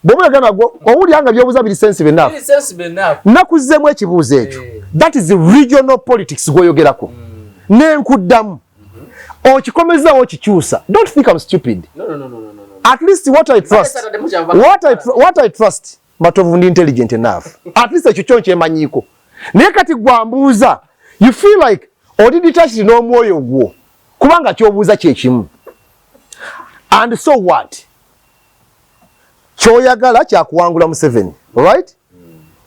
Bw'oba oyogera nagwo, owulira nga by'obuuza biri sensible enough? Nakuzzeemu ekibuuzo ekyo. That is regional politics gw'oyogerako. Nenkuddamu, okikomezaawo, okikyusa. Don't think I'm stupid. No. At least what I trust, what I trust, Matovu, ndi intelligent enough. At least ekyo kyo nkyemanyiiko. Naye kati gwambuuza, you feel like oli detached n'omwoyo gwo, kubanga kyobuuza kyekimu. And so what? Kyoyagala kyakuwangula Museveni, alright?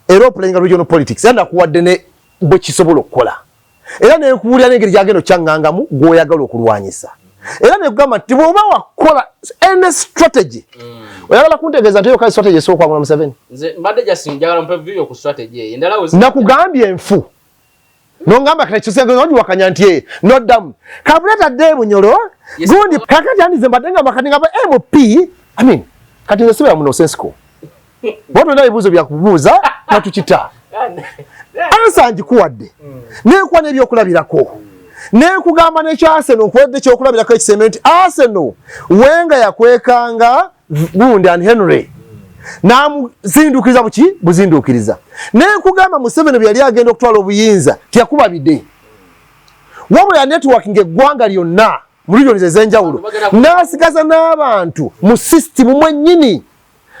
Era oplayinga regional politics, era nakuwadde ne bwe kisobola okukola, era nenkubuulira n'engeri gyagenda okyaŋŋangamu gw'oyagala okulwanyisa, era nekugamba nti bw'oba wakola any strategy, oyagala kuntegeeza nti eyo kale strategy esobola okuwangula Museveni? Nze mbadde just njagala mpe view ku strategy eyo endala. Nakugambye enfu, nongamba kati nti e noddamu kabuleta dde Bunyolo gundi. Kakati andize mbadde ngamba kati ngamba MP, I mean, kati nze sibeera muno sensical bwatolina ebibuuzo byakubuuza natukita answer ngikuwadde, nenkuwa n'ebyokulabirako, nenkugamba nekya Arsenal, nkuwadde ekyokulabirako ekisembe nti Arsenal Wenga yakwekanga gundi and Henry namuzinduukiriza buki buzinduukiriza. Nenkugamba Museveni bwe yali agenda okutwala obuyinza teyakuba bide, wabula ya networking eggwanga lyonna mu regions ez'enjawulo, n'asigaza n'abantu mu system mwennyini,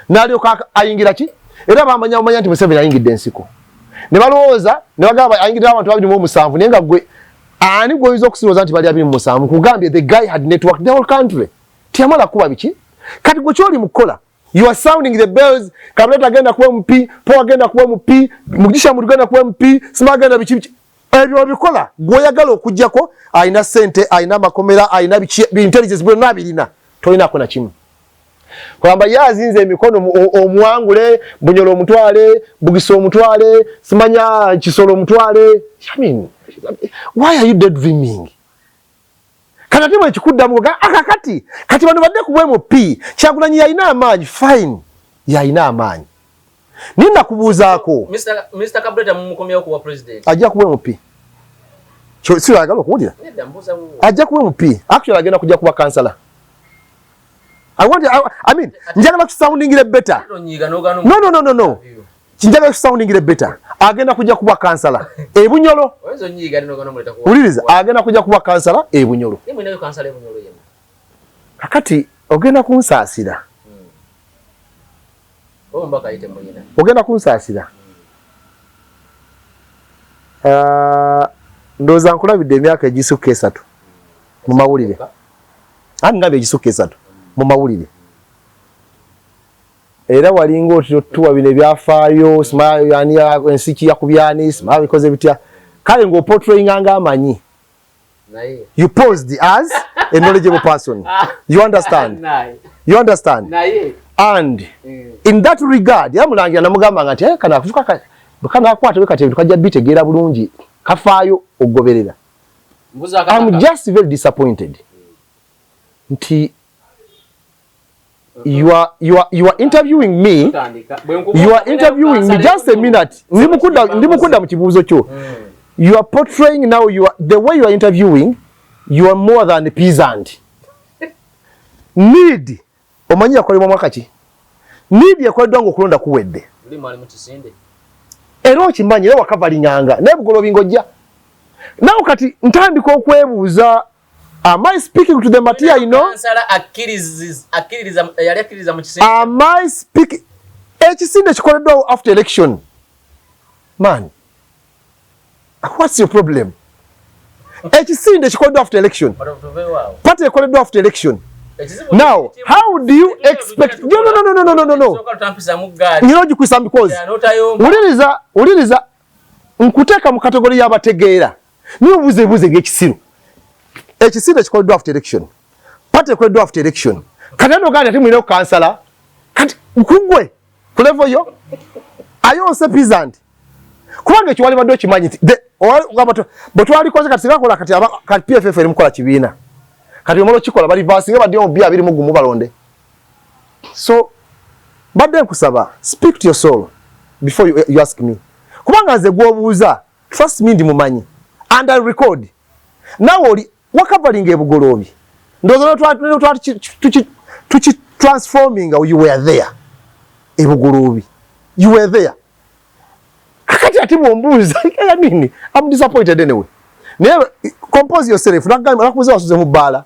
n'alyoka ayingira ki. Era bamanya bamanya nti Museveni ayingidde ensiko, ne balowooza ne bagamba ayingidde abantu 27, naye nga gwe ani gweoyinza okusirowooza nti bali 27? Kugambye the guy had network the whole country, teyamala kuba biki. Kati gwe kyoli mu kukola, you are sounding the bells. Kabuleta agenda kuba MP, Po agenda kuba MP, Mugisha Muntu agenda kuba MP, Sima agenda biki biki. Ebyo obikola gweoyagala okugjako alina sente, alina amakomera, alina biki, intelligence byonna abirina, tolinako na kimu. Kwamba ye azinze emikono omuwangule Bunyolo omutwale, Bugisa omutwale, simanya Kisolo omutwale. I mean, why are you daydreaming? Kati ate bwekikuddamu akakati kati bano badde ku MP, Kyagulanyi yalina amaanyi, fine, yalina amaanyi, naye nakubuuzaako. Mr. Kabuleta mumukomyewo kuwa president? Ajja kuba MP. Si oyagala okuwulira? Nedda, mbuuza wuwo. Ajja kuba MP. Actually agenda kujja kuba kansala. I mean, njagala kusoundingire better. Onyiiga n'ogaana. No, no, no, no, no. Njagala kusoundingire better. Agenda kujja kuba kansala e Bunyolo. Oyinza onyiiga n'ogaana omuleeta kuwa. Wuliriza, agenda kujja kuba kansala e Bunyolo. Ye mulinayo kansala e Bunyolo yenna? Kakati ogenda kunsaasira. Oba omubaka ye temulina? Ogenda kunsaasira. Ah, ndowooza nkulabidde emyaka egisukka 3 mu mawulire. Ani ngambye egisukka 3 mu mawulire, era walinga otyo tuwa bino ebyafaayo, simanyi ani ensi ki yakubyani, simanyi bikoze bitya, kale ng'oportrayinga ng'amanyi. Naye You posed as a knowledgeable person, you understand? Naye You understand? Naye And in that regard yamulangira namugamba nga nti, "Eh, kano akavuka kanakwata bwe kati ebintu kajja bitegeera bulungi, kafaayo okugoberera." Mbuuza akataka. I'm just very disappointed nti you are interviewing me. Tutandika. Bwe nkubuuza You are interviewing me, just a minute, ndi mukudda mu kibuuzo kyo. You are portraying now, you are, the way you are interviewing, you are more than a peasant. Need omanyi yakolebwa mwaka ki? Need yakoleddwa nga okulonda kuwedde. Luli mwali mu kisinde. Era okimanyi, era wakavalinganga naye Bugolobi ng'ojja nawe. Kati ntandika okwebuuza, am I speaking to the Matia you know? Kansala akkiririza yali akkiririza mu kisinde. Am I speaking? Ekisinde kikoleddwawo after election. Man, what's your problem? Ekisinde kikoleddwa after election. Bano tuveewo awo. Party ekoleddwa after election. Ekizibu Now, how do you expect? No, no, no, no, no, no, no, no. Sooka tutampisamu ggaali. Nyina ogikwisa because N'otayomba. Wuliriza, wuliriza, nkuteeka mu category y'abategeera, niye obuuza ebibuuzo ebyekisiru. Ekisinde kikoleddwa after election, party ekoleddwa after election. Kati ate ogamba ati mulina okukansala. Kati kugwe ku level yo ayonse peasant. Kubanga ekyo wali badde okimanyi nti bwe twalikoze kati singa kola kati kati PFF eri mukola kibiina. Kati omala okikola bali basinga badde mu 2021 balonde. So badde nkusaba, speak to your soul before you ask me. Kubanga nze gw'obuuza, trust me, ndi mumanyi and I record. Nawe oli wakavalinga ebugoloobi, ndowooza tuki transforming, you were there ebugoloobi, you were there. Kakati ate bwombuuza, I mean, I'm disappointed anyway. Naye compose yourself. Nakubuuza wasuze mu bbaala.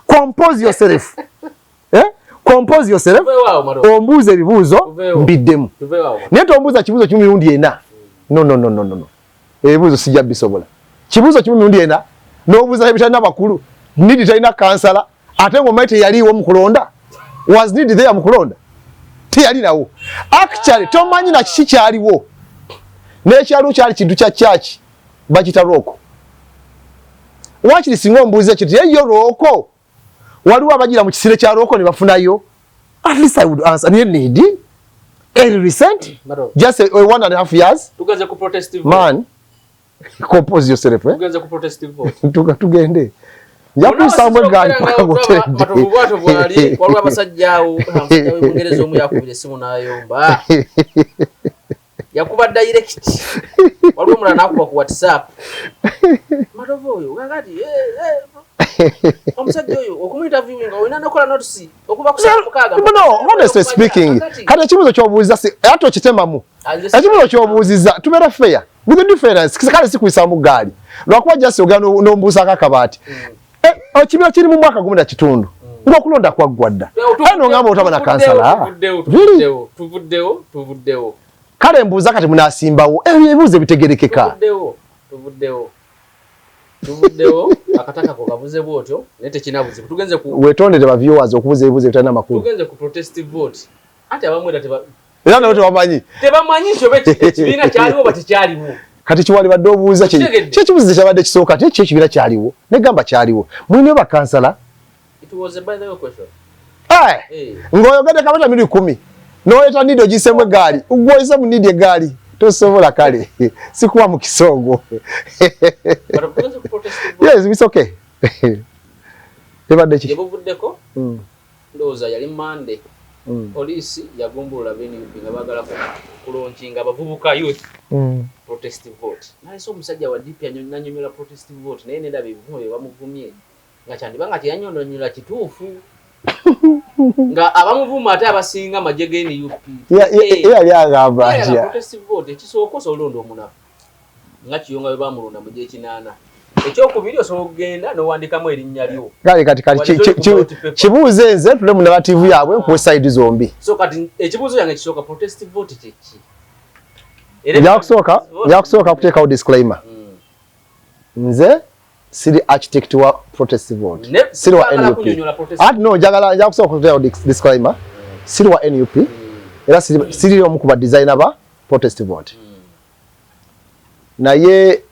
Compose yourself, eh? Compose yourself, ombuuza ebibuuzo mbiddemu, naye tombuuza kibuuzo kimu mirundi ena. No, no, no, no, no. Ebibuuzo sijja bisobola. Kibuuzo kimu mirundi ena n'obuuza ebitalina bakulu. NEED talina kansala, ate ng'omanyi teyaliiwo mu kulonda. Was NEED there mu kulonda? Teyalinawo. Actually tomanyi na kiki kyaliwo n'ekyaliwo. Kyali kintu kya kyaki bakita rooko. Wakiri singa ombuuza ekyo ti eyo rooko waliwo abagira mu kisire kya rooko ne bafunayo, at least I would answer. Naye NEED very recent, just a 1.5 years. Tugenze ku protest. Man, compose yourself, eh? Tugenze ku protest vote. Tugende, nja kuyisamu egaali paka ngoteredde. Bwali waliwo abasajja awo, omusajja w'Ebungereza omu yakubira essimu n'ayomba, yakuba direct. Waliwo omulala n'akuba ku WhatsApp. Matovu oyo kakati omusajja oyo okumuinterviewinga olina nokola notice okuva ku saa 6. No, honestly speaking, kati ekibuuzo ky'obuuza era tokitemamu. Ekibuuzo ky'obuuzizza, tubeera fair with the difference. Kale sikuyisaamu gaali lwakuba just ogenda n'ombuusaako akabaati. Ekibiina kiri mu mwaka 1.5 ng'okulonda kwaggwa dda, aye nongamba otaba na kansala. Tuvuddewo, tuvuddewo, tuvuddewo. Kale mbuuza, kati munaasimbawo? Ebyo ebibuuzo ebitegerekeka. Tuvuddewo, tuvuddewo, tuvuddewo. Akataka ko kabuze bwotyo, naye tekina buzibu. Tugenze ku Wetondere ba viewers okubuuza ebibuuzo ebitalina makulu. Tugenze ku protest vote, anti abamu era Era nabo tebamanyi. Tebamanyi nti oba ekibiina kyaliwo oba tekyaliwo. Kati kiwali badde obuuza Okitegedde? Kyekibuuzo kyabadde kisooka ti ki ekibiina kyaliwo, negamba kyaliwo, mulina bakansala. It was a by the way question. Eh, Eh. ng'oyogedde kabata mirundi 10 n'oleeta NEED ogisemu egaali, gwoyise mu NEED egaali tosobola. Kale sikuwa mukisa ogwo. But tugenze ku protest vote. Yes, it's okay. Ebadde ki? Gye buvuddeko, ndowooza yali Mande, poliisi yagumbulula BNUP nga baagala kulaunchinga abavubuka, youth protest vote. Nalese omusajja wa DP nanyonyola protest vote, naye nendaba ebivumo bye bamuvumye nga kyandiba nga kyeyanyonyonyola kituufu, nga abamuvuma ate abasinga amagye ga NUP. Yali agamba atya? Protest vote, ekisooka osobola olonda omunafu nga Kiyonga bwe bamulonda mu gyekinaana. Ekyokubiri, osobola okugenda n'owandikamu erinnya lyo. Kale kati kibuuze nze tule mu narrative yaabwe, nkuwe side zombi. So kati ekibuuzo kyange kisooka, protest vote kyeki? Nja kusooka kuteekawo disclaimer. Nze siri architect wa protest vote, siri wa Twagala NUP. kunnyonnyola protest. Ati no, njagala nja kusooka kuteekawo disclaimer. Siri wa NUP era siri omu ku ba designer ba protest vote, naye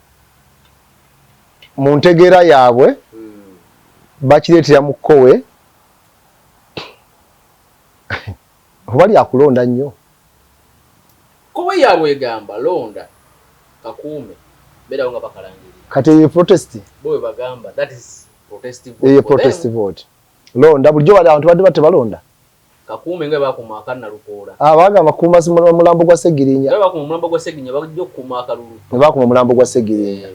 mu ntegeera yaabwe bakireetera mu kkowe oba lyakulonda nnyo. Kowe yaabwe egamba londa kakuume, beerawo nga bakalangirira. Kati eyo protest? Bo bwe bagamba that is protest vote Eyo for protest them. vote, londa bulijjo bali abantu badde batebalonda. Kakuume nga bakuma akanalukoola. Abagamba kuuma omulambo gwa Segirinya. Nga bakuma omulambo gwa Segirinya, bajja okukuuma akalulu. Ne bakuma omulambo gwa Segirinya.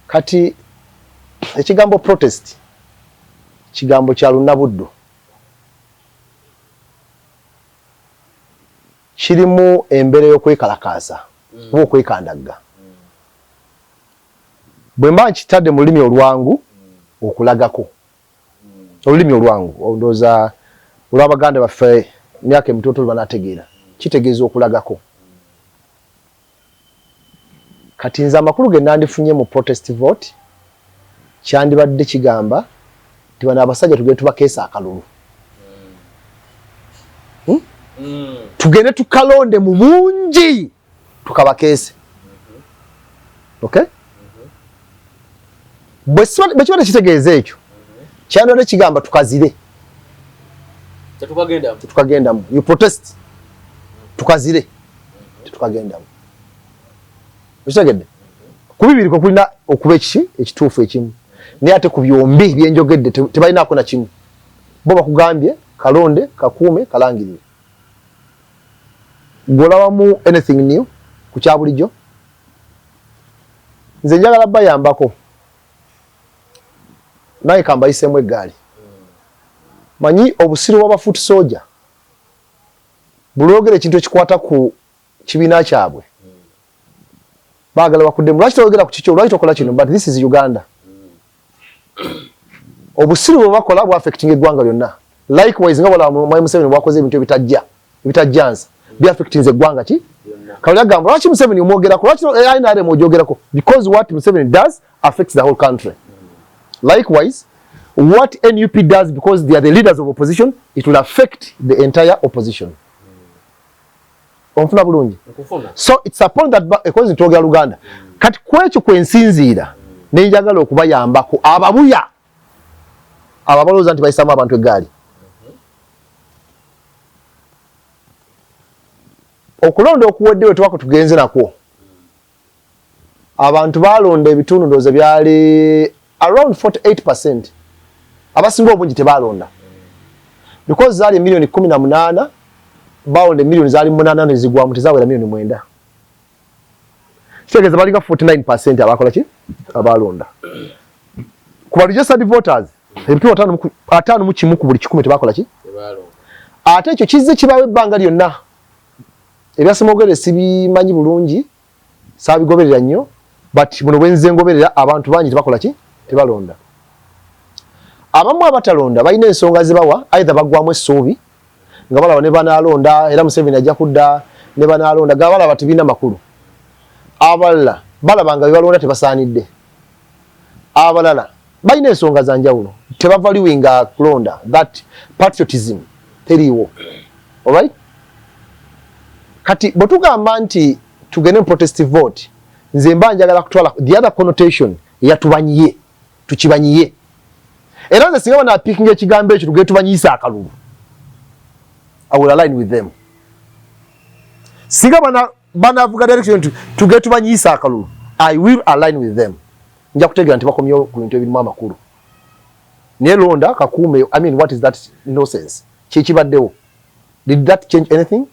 Kati ekigambo protest kigambo kya lunabuddu, kirimu embeera y'okwekalakaasa oba okwekandagga. Bwe mba nkitadde mu lulimi olwangu, okulagako, olulimi olwangu ndowooza olw'abaganda baffe emyaka emitototo banaategeera, kitegeeza okulagako. Kati nze amakulu ge nandifunye mu protest vote kyandibadde kigamba nti bano abasajja tugende tubakeesa akalulu, Tugende tukalonde mu bungi tukabakeese. Okay, bwe kiba tekitegeeza ekyo, kyandibadde kigamba tukazire. Tetukagendamu. Tetukagendamu. You protest, tukazire, tetukagendamu. Okitegedde? Ku bibiri kwe kulina okuba ekiki ekituufu ekimu, naye ate ku byombi byenjogedde tebalinaako na kimu. Bo bakugambye kalonde, kakuume, kalangirire. Gw'olabamu anything new ku kya bulijjo? Nze njagala bayambako naye kambayiseemu eggaali. Manyi obusiru bw'aba foot soldier, bulwogera ekintu ekikwata ku kibiina kyabwe baagala bakuddemu, lwaki toyogera ku kikyo, lwaki tokola kino? But this is Uganda. Obusiru bwe bakola bwa affecting eggwanga lyonna. Likewise nga balaba Mwami Museveni bwakoze ebintu ebitajja ebitajjansa byaffectinze eggwanga ki kawuli agamba lwaki Museveni omwogerako, lwaki NRM ogyogerako? Because what Museveni does affects the whole country. Likewise what NUP does, because they are the leaders of opposition, it will affect the entire opposition. Onfuna bulungi? So it's upon that ekozi ntwogera Luganda. Kati kwekyo kwensinziira nenjagala okubayambako ababuya abo abalowooza nti bayisamu abantu eggaali. Okulonda okuwedde we tubako tugenze nakwo, abantu balonda ebitundu ndowooza byali around 48%. Abasinga obungi tebalonda because zaali 18 miliyoni, balonda emiliyoni zaali 8 nezigwamu, tezawera 9 miliyoni. Kitegeeza balinga 49% abakola ki abalonda. Ku ba registered voters, ebitundu 51 ku buli 100 tebakola ki. Ate ekyo kizze kibaawo ebbanga lyonna. Ebyasemogere sibimanyi bulungi, saabigoberera nnyo, but buno bwenzize ngoberera, abantu bangi tebakola ki, tebalonda. Abamu abatalonda balina ensonga zebawa, either baggwamu essuubi nga balaba ne banalonda era Museveni ajja kudda, ne banalonda ga balaba tebirina makulu. Abalala balaba nga bebalonda tebasaanidde. Abalala balina ensonga za njawulo, tebavaluinga kulonda, that patriotism teriiwo. Alright, kati bwe tugamba nti tugende mu protest vote, nze mba njagala kutwala the other connotation eyatubanyiye, tukibanyiye. Era nze singa banapikinga ekigambo ekyo, tugende tubanyiyisa akalulu, I will align with them. Singa banavuga direction nti tugende tubanyiyisa akalulu, I will align with them. Nja kutegeera nti bakomyewo ku bintu ebirimu amakulu. Naye londa, kakuume, I mean, what is that nonsense? Kyekibaddewo, did that change anything?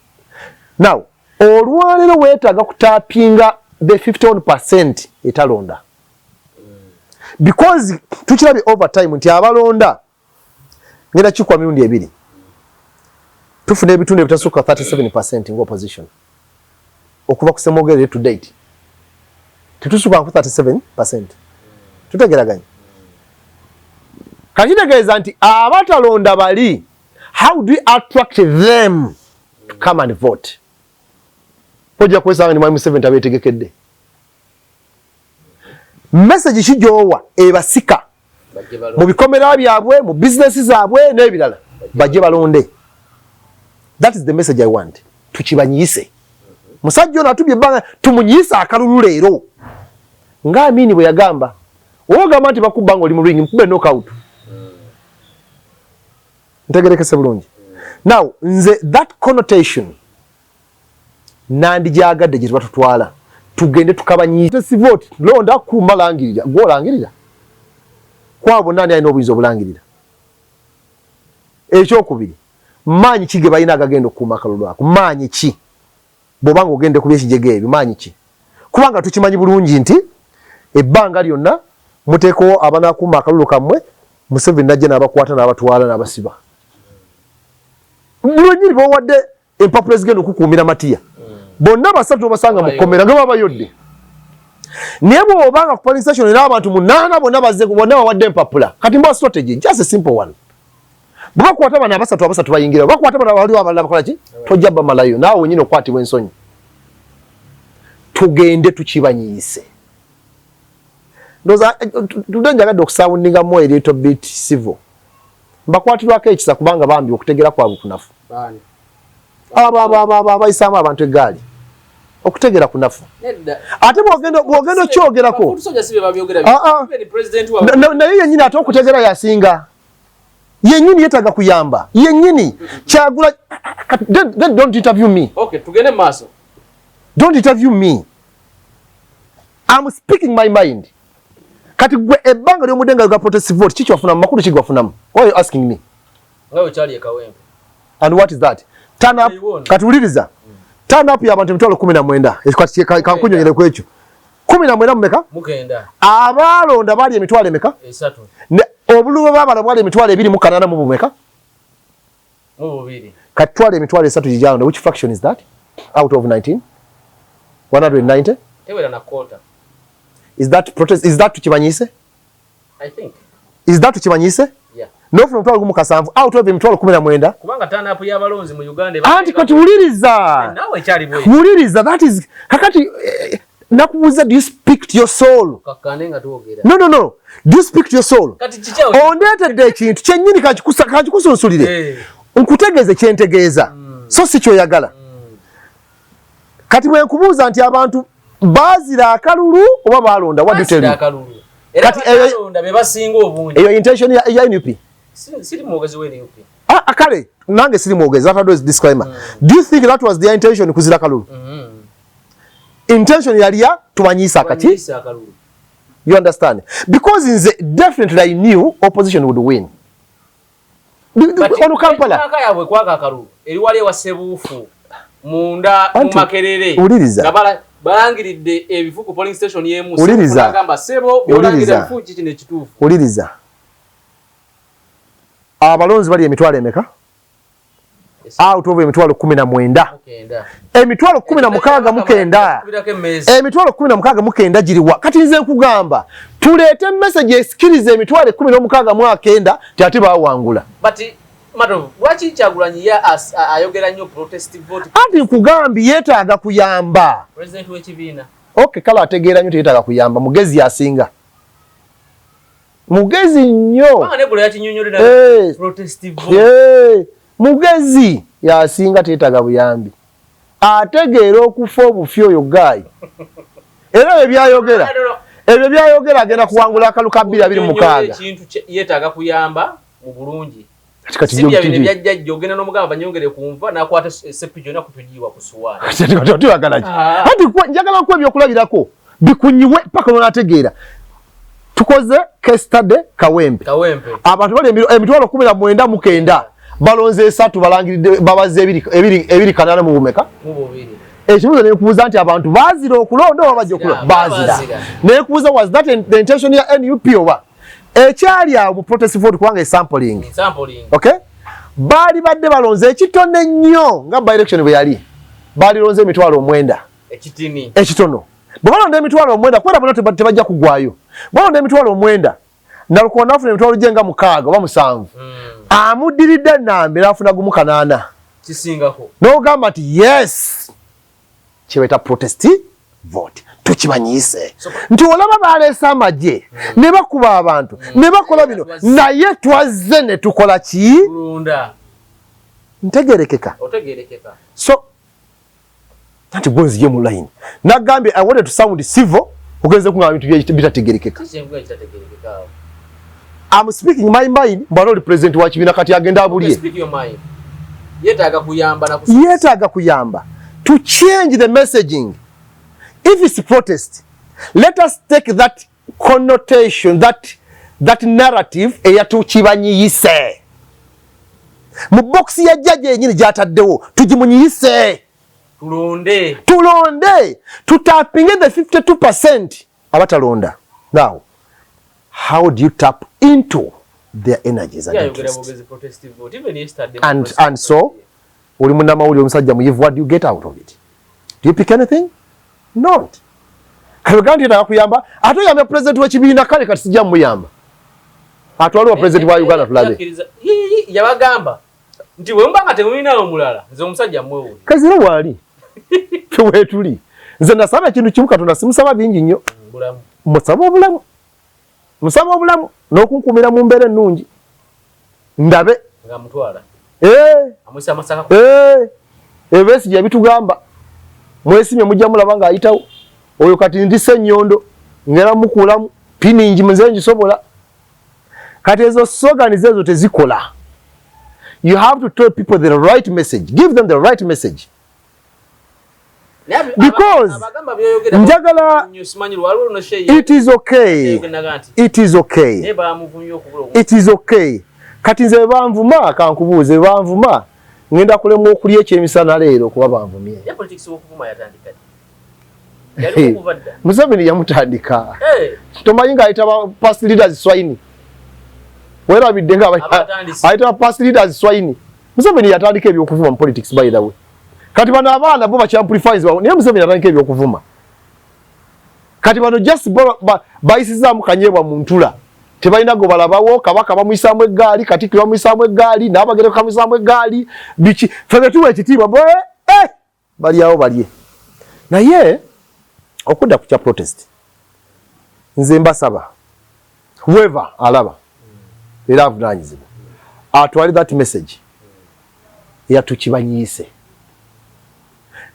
Now olwaleero weetaaga kutapinga the 51% etalonda, because tukirabye over time nti abalonda ngenda kikwa mirundi ebiri, tufuna ebitundu ebitasukka 37% nga opposition. Okuva ku Ssemogerere to date tetusukka ku 37%. Tutegeraganye? Kakitegeeza nti abatalonda bali, how do we attract them to come and vote? Ojja kwesanga ni Mwami Museveni tabeetegekedde. Message ki gy'owa ebasika mu bikomera byabwe, mu bizinesi zaabwe n'ebirala, bajje balonde? That is the message I want. Tukibanyiyise. Musajja ono atubye ebbanga, tumunyiyise akalulu leero nga Amini bwe yagamba. Oba ogamba nti bakubba nga oli mu ring, mukube knockout. Ntegerekese bulungi? Now nze that connotation nandijyagadde gye tuba tutwala, tugende tukabanyise vote. Londa, kuuma, langirira. Gwolangirira kwabo bonna, ani alina obuyinza obulangirira? Ekyokubiri, maanyi ki ge balina agagenda okukuuma akalulu ako? Maanyi ki? Bw'oba nga ogende ku byekijega ebyo, maanyi ki? Kubanga tukimanyi bulungi nti ebbanga lyonna muteekawo abanaakuuma akalulu kammwe, Museveni najja n'abakwata n'abatwala n'abasiba. Lwenyini bowadde empapula ezigenda okukuumira Matiya, bonna basatu obasanga mu kkomera nga babayodde. Naye bw'obanga ku polling station era abantu munaana bonna bazze, bonna bawadde empapula. Kati mba strategy, just a simple one: bwe bakwata bano abasatu, abasatu bayingira, bakwata bano waliwo abalala bakola ki? Tojja bamalayo, naawe wenyini okwatibwa ensonyi. Tugende tukibanyiise. Ndowooza tudde njagadde okusoundingamu a little bit civil, mbakwatirwako ekisa, kubanga bambi okutegeera kwabwe kunafu. Abo abayisaamu abantu eggaali, okutegeera kunafu. Ate bwogenda okyogerako naye yenyini, ate okutegeera yasinga yenyini yetaaga kuyamba yenyini kyagula. Then don't interview me. Okay, tugende maaso. Don't interview me. I'm speaking my mind. Kati gwe ebbanga ly'omudde nga protest vote, kiki wafunamu? Makulu ki gwafunamu? Why are you asking me? Nga wekyali e Kawempe. And what is that turn up? Kati wuliriza, turn up y'abantu 190,000. Kati kankunyonyere ku ekyo. 19 mumeka? Mukenda. Abaalonda baali emitwalo emeka? 3. Obululu bwe baabala bwali 280,000 mu bumeka? Mu bubiri. Kati twala 30,000 gigyalonda. Which fraction is that out of 19 190? Tewera na quarter. Is that protest? Is that tukimanyise? I think. Is that tukimanyise? Yeah. Nofuna 17,000 out of 19,000. Kubanga turn up y'abalonzi mu Uganda. Anti kati wuliriza. Nawe ekyali bwe. Wuliriza, that is kakati nakubuuza, do you speak to your soul? Kakkane nga twogera. No, no, no, do you speak to your soul? Kati kikyawo. Ondeetedde ekintu kyennyini, kankikusunsulire. Nkutegeeze kyentegeeza, so si kyoyagala. Kati bwe nkubuuza nti abantu baazira akalulu oba balonda, what do you tell me? Akalulu. Era Kati eyo- abalonda be basinga obungi. Eyo intention ya NUP? Siri mwogezi wa NUP. Ah, ah, kale nange siri mwogezi. That was disclaimer. Do you think that was their intention, kuzira kalulu? Intention yali ya tumanyisa akaki? Tumanyisa akalulu. You understand? Because nze definitely I knew opposition would win. But Ono Kampala. Emyaka yaabwe kwaka akalulu eri wali ewa Sebuufu munda mu Anti, Makerere. wuliriza. Nga balangiridde ebifu ku polling station y'emu. Wuliriza. Sebuufu n'agamba, "Ssebo, by'olangira Wuliriza. ebifu ki kino ekituufu?" Wuliriza, abalonzi bali emitwalo emeka out of 19,000? 9. 169,000. Kubirako emmeeza. 169,000 giriwa? Kati nze nkugamba tuleete message esikiriza 169,000 ti ate bawangula. But Matovu, lwaki Kyagulanyi ye ayogera nnyo protest vote? Anti nkugambye, yeetaaga kuyamba. President w'ekibiina. Okay, kale ategeera nnyo, teyeetaaga kuyamba, mugezi, asinga mugezi nnyo. Kubanga neggulo yakinyonnyolera protest vote. Mugezi yasinga, teetaaga buyambi, ategeera okufa obufi oyo gaayi. Era ebyo byayogera, ebyo byayogera, agenda kuwangula akalu ka 2026. Ekintu yeetaaga kuyamba mu bulungi. Kati Si bya bino ebyajjajja, ogenda n'omugamba banyongere ku nva, n'akwata esepiki yonna kutugiwa ku suwaani. Tuyagala ki? Ah. Anti njagala nkuwa ebyokulabirako bikunyiwe paka lwonategeera. Tukoze case study Kawempe. Kawempe. Abantu bali 199,000, balonze esatu, balangiridde babaze ebiri ebiri ebiri kanaana mu bumeka? Mu bubiri. Ekibuuzo nekubuuza nti abantu bazira okulonda oba bajja okulonda? Bazira. Bazira. Bazira. Nekubuuza, was that the intention ya NUP oba ekyali awo mu protest vote? Kubanga esampling. Sampling. Okay, baali badde balonze ekitono ennyo, nga by election bwe yali, baalilonze 90,000. Ekitini. Ekitono. Bwe balonda 90,000, kubera bonna tebajja kugwayo, balonda 90,000, Nalukoola nafuna emitwalo gye nga mukaaga oba musanvu, amuddiridde Nambi n'afuna gumu kanaana. Kisingako. N'ogamba nti yes, kyebaita protest vote tukimanyiise nti olaba baleese amagye ne bakuba abantu ne bakola bino, naye twazze ne tukola ki? Tulunda. Ntegerekeka? Otegerekeka. So anti gwe mu line nagambye I wanted to sound civil, ogenze kungamba bintu bitategerekeka. Kiki kitategerekeka awo? I'm speaking my mind. Mbwana oli president wa kibiina, kati agenda abulye. Speak your mind. Yeetaaga kuyamba na Yeetaaga kuyamba to change the messaging. If it's protest, let us take that connotation, that narrative eyatukibanyiyise mu box ya jjajja yenyini gyataddewo, tugimunyiyise. Tulonde. Tulonde, tutapinge the 52% abatalonda. Now how do you tap into their energies and Yayogera interest? bwogezi protest vote. Even yesterday. And so oli munnamawulire, omusajja muyivu, what do you get out of it? Do you pick anything? Not kale gandi yetaaga kuyamba, ate oyambe president w'ekibiina. Kale kati sijja muyamba, atwale wa president wa Uganda tulabe. Yabagamba nti bwe muba nga temulinawo mulala, nze omusajja mwewuli. Kazira waali fe weetuli. Nze nasaba ekintu kimu, Katonda simusaba bingi nnyo. Bulamu. Musaba obulamu, musaba obulamu n'okunkuumira mu mbeera ennungi ndabe. Nga mutwala. Eh, Amwisa amasaka. Eh, Ebesigye yabitugamba, mwesimye mujja mulaba ng'ayitawo oyo. Kati ndi Sennyondo, ngera mukuulamu piningi, nze ngisobola. Kati ezo slogans ezo tezikola. You have to tell people the right message, give them the right message. Because njagala, it is okay, it is okay, it is okay. Kati nze banvuma, kankubuuze, banvuma ngenda kulemwa okulya ekyemisana leero kuba banvumye? Museveni yamutandika. Tomanyi nga ayita ba past leaders swine? Werabidde nga ayita ba past leaders swine? Museveni yatandika ebyokuvuma mu politics, by the way. Kati bano abaana bo bakyamplifies, naye Museveni yatandika ebyokuvuma. Kati bano just bayisizaamu kanyeebwa mu ntula, tebalina gwe balabawo. Kabaka bamuyisaamu eggaali, Katikkiro bamuyisaamu eggaali, Naabagereka bamuyisaamu eggaali, biki. Ffe betuwa ekitiibwa bo eh, balyawo balye. Naye okudda ku kya protest, nze mbasaba, whoever alaba era avunaanyizibwa atwale that message yatukibanyiise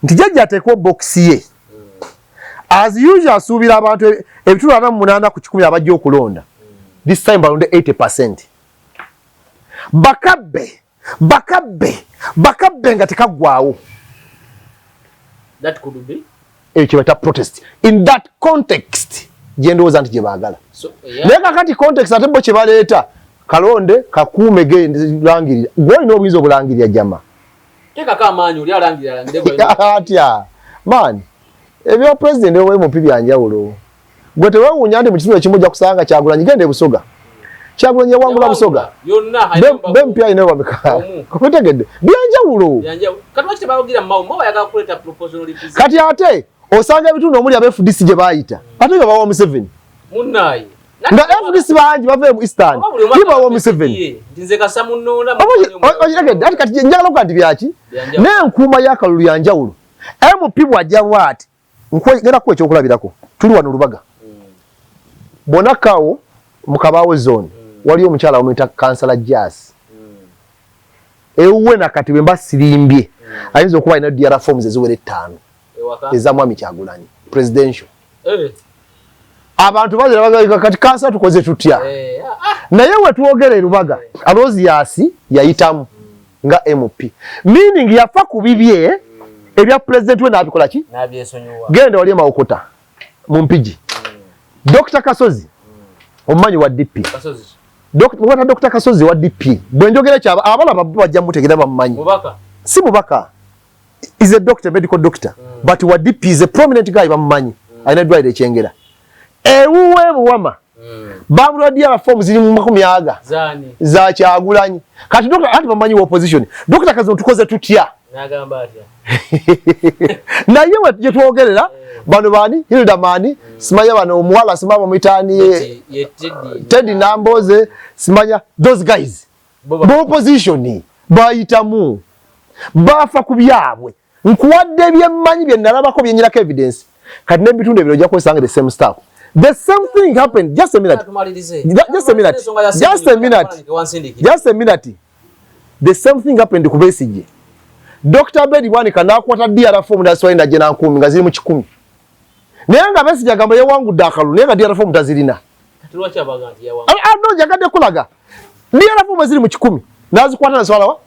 nti jjajja ateekwa box ye. As usual, asuubira abantu ebitundu 48% abajja okulonda. This time balonde 80%. Bakabbe, bakabbe, bakabbe nga tekaggwawo. That could be Ekyo kyebayita protest in that context gye ndowooza nti gye baagala. So, yeah. Naye kakati context ate bo kye baleeta, kalonde kakuume, gelangirira gwe olina obuyinza obulangirira jama. Teekako amaanyi, oli alangirira, alangire gwe. Atya man, ebya president owa MP byanjawulo. Gwe tewewuunya nti mu kitundu ekimu ojja kusanga Kyagulanyi. Genda e Busoga, Kyagulanyi yawangula Busoga. Yonna. BMP alina bameka? Omu. Otegedde, byanjawulo. Kati lwaki tebawagira Mao? Mao ayagala kuleeta proportional representation. Kati ate osanga ebitundu omuli aba FDC gye baayita ate nga bawa Museveni. Munnaye. Nga FDC bangi bava mu Eastern, bawa Museveni. Nti nze kasa munnoona. Okitegedde? Ati kati njagala okuga nti byaki? Byanjawulo. N'enkuuma y'akalulu yanjawulo. MP bw'ajja bw'ati, ngenda kuwa ekyokulabirako. Tuli wano Lubaga, bwona kawo mu Kabaawo Zone, waliyo omukyala bamuyita Kansala Jas. Ewuwe nakati bwe mba sirimbye, ayinza okuba alina DR forms eziwera 5 Ewaka. eza mwami Kyagulanyi presidential. Abantu bazira bagamba, kati kansala tukoze tutya? Ah. Naye wetwogera erubaga, Alozias yayitamu nga MP, meaning yafa ku bibye ebya president we n'abikola ki? N'abyesonyiwa. Genda wali emawokota mu Mpigi, Dr Kasozi omumanyi wa DP? Kasozi. Mubaka Dr Kasozi wa DP. Bwe njogera kyaba abalaba bo bajja mutegeera, bamumanyi. Mubaka? Si mubaka, is a doctor, medical doctor, but wa DP, is a prominent guy, bamumanyi, alina eddwaliro ekyengera. Ewuwe Buwama bamulwa DR form ziri mu makumi aga. Zani? Za Kyagulanyi. Kati doctor anti bamanyi wa opposition. Dr Kasozi tukoze tutya? N'agamba atya? Naye we gye twogerera, bano bani, Hilda mani, simanya bano omuwala simanya bamuyitaani. Ye Teddy. Teddy Namboze, simanya those guys. Bo ba opposition bayitamu, bafa ku byabwe. Nkuwadde byemmanyi, bye nalabako, byenyirako evidence. Kati n'ebitundu ebiro ojja kwesanga the same stuff, the same thing happened. Just a minute. Tumalirize. Just a minute. Just a minute. Just a minute. The same thing happened ku Besigye. Dr Abedi Bwanika n'akwata DR form n'aswali najje nankumi nga ziri mu 100, naye nga Besigye agamba yawangudde akalulu, naye nga DR form tazirina. Kati lwaki abaga nti yawangudde? Ah, no, njagadde kulaga DR form eziri mu 100 n'azikwata naswalawa,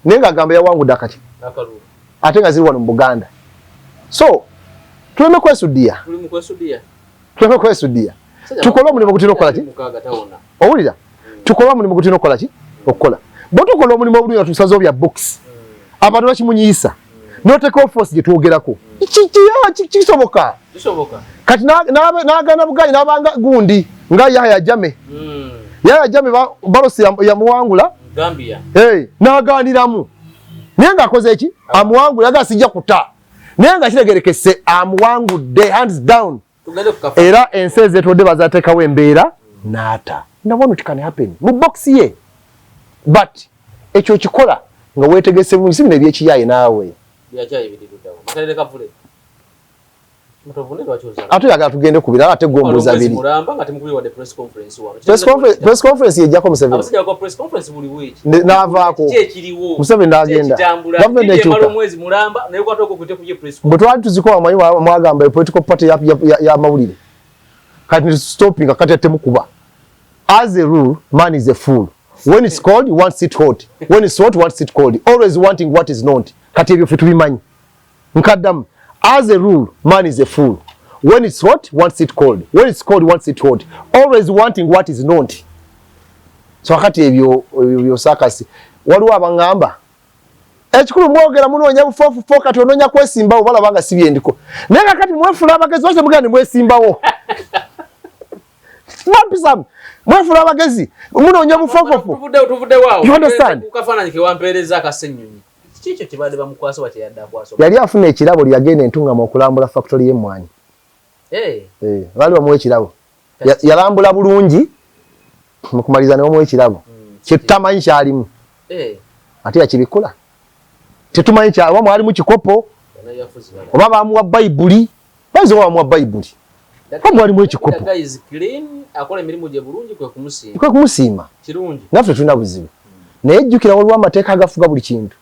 naye ng'agamba yawangudde akaki? Akalulu. Ate nga ziri wano mu Buganda. So tuleme kwesudiya. Tuli mu kwesudiya. Tuleme kwesudiya, tukole omulimu gutulina okukola ki? Mukaaga tawona. Owulira? Tukole omulimu gutulina okukola ki? Okukola. Bwe tukola omulimu obulungi nga tusazeewo bya box, abantu bakimunyiyisa, noteekawo force gye twogerako. Kisoboka. Kisoboka. Kati n'agaana buganyi n'abanga gundi nga Yahya Jammeh. Yahya Jammeh Barrow yamuwangula. Gambia. Hey, n'agaaniramu, naye ng'akoze eki? Amuwangula, aga sijja kuta, naye nga kitegerekese amuwangudde hands down. Tugende ku kafa. Era ensi ezeetodde bazateekawo embeera n'ata. Nabona it can happen mu box ye, but ekyo kikola nga weetegese bulungi, si bino ebyekiyaaye naawe. Byakyayi biri luddawo. Makerere kavule. Mutovune lwaki ozala? Ate oyagala tugende ku birala, ate gombuuza Omwezi biri. mulamba nga temukubye wadde press conference wano. Press conference yejjako Museveni. Abasajja bakola press conference buli week. N'avaako. Ki ekiriwo? Museveni n'agenda. Ki ekitambula? Gavumenti Didi ekyuka. emala omwezi mulamba naye kwata okwo kute kubye press Bwe twali tuzikola, manyi mwagamba e political party y'amawulire. Kati stopping, kati temukuba. As a rule, man is a fool. When it's cold, he wants it hot. When it's hot, he wants it cold, always wanting what is not. Kati ebyo ffe tubimanyi. Nkaddamu, As a rule, man is a fool. When it's hot, wants it cold. When it's cold, wants it hot. Always wanting what is not. So akati ebyo ebyo sakasi. Waliwo abangamba ekikulu mwogera munoonya bufoofufo, kati onoonya kwesimbawo, balaba nga si byendiko, naye kakati mwefula abagezi. Lwaki temugenda ne mwesimbawo? Mwampisamu, mwefula abagezi, munoonya bufoofofo. Tuvuddewo. You understand? Kafaananyi kewampeereza akasenyonyi, kiki ekyo kibadde bamukwasa oba kyeyadde akwasa? Yali afuna ekirabo lyagenda entungama okulambula factory y'emmwanyi. Eh, baali bamuwa ekirabo. Yalambula bulungi, mu kumaliriza ne bamuwa ekirabo kyetutamanyi kyalimu. Ate yakibikula, tetumanyi kya oba mwalimu kikopo bannabyabufuzi bala. Oba bamuwa Bayibuli, bayinza oba bamuwa Bayibuli oba mwalimu ekikopo. The guy is clean, akola emirimu gye bulungi, kwe kumusiima. Kwe kumusiima. Kirungi. Naffe tulina buzibu, naye jjukira waliwo amateeka agafuga buli kintu.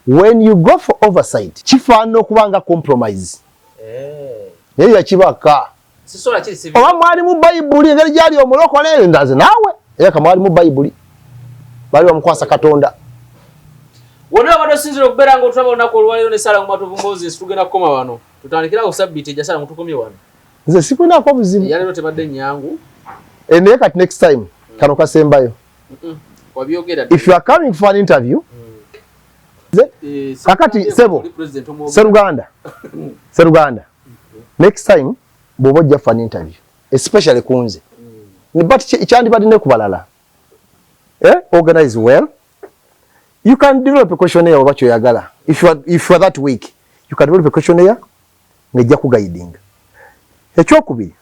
When you go for oversight, kifaanana okuba nga compromise. Naye yakibaka. Sisobola kiri sivi. Oba mwalimu Bayibuli, engeri gyali omulokole, ndaze naawe era ka mwalimu Bayibuli, baali bamukwasa Katonda. Wonna abadde osinzira okubeera nga otulaba olunaku olwaleero ne Ssalongo Matovu Moses, tugenda kukoma wano, tutandikira ku sabbiiti ejja. Ssalongo, tukomye wano. Nze sikunaako buzibu. Eyaleero tebadde nnyangu. Eh, naye kati next time kano kasembayo. Wabyogera. If you are coming for an interview, Eh, kakati sebo, oli president omwogera. Seruganda, Seruganda, next time bw'oba ojja for an interview, especially kunze, but kyandibadde ne ku balala, eh? Organize well. You can develop a questionnaire oba kyoyagala. If you are that weak, you can develop a questionnaire ng'ejja kuguidinga. Ekyokubiri,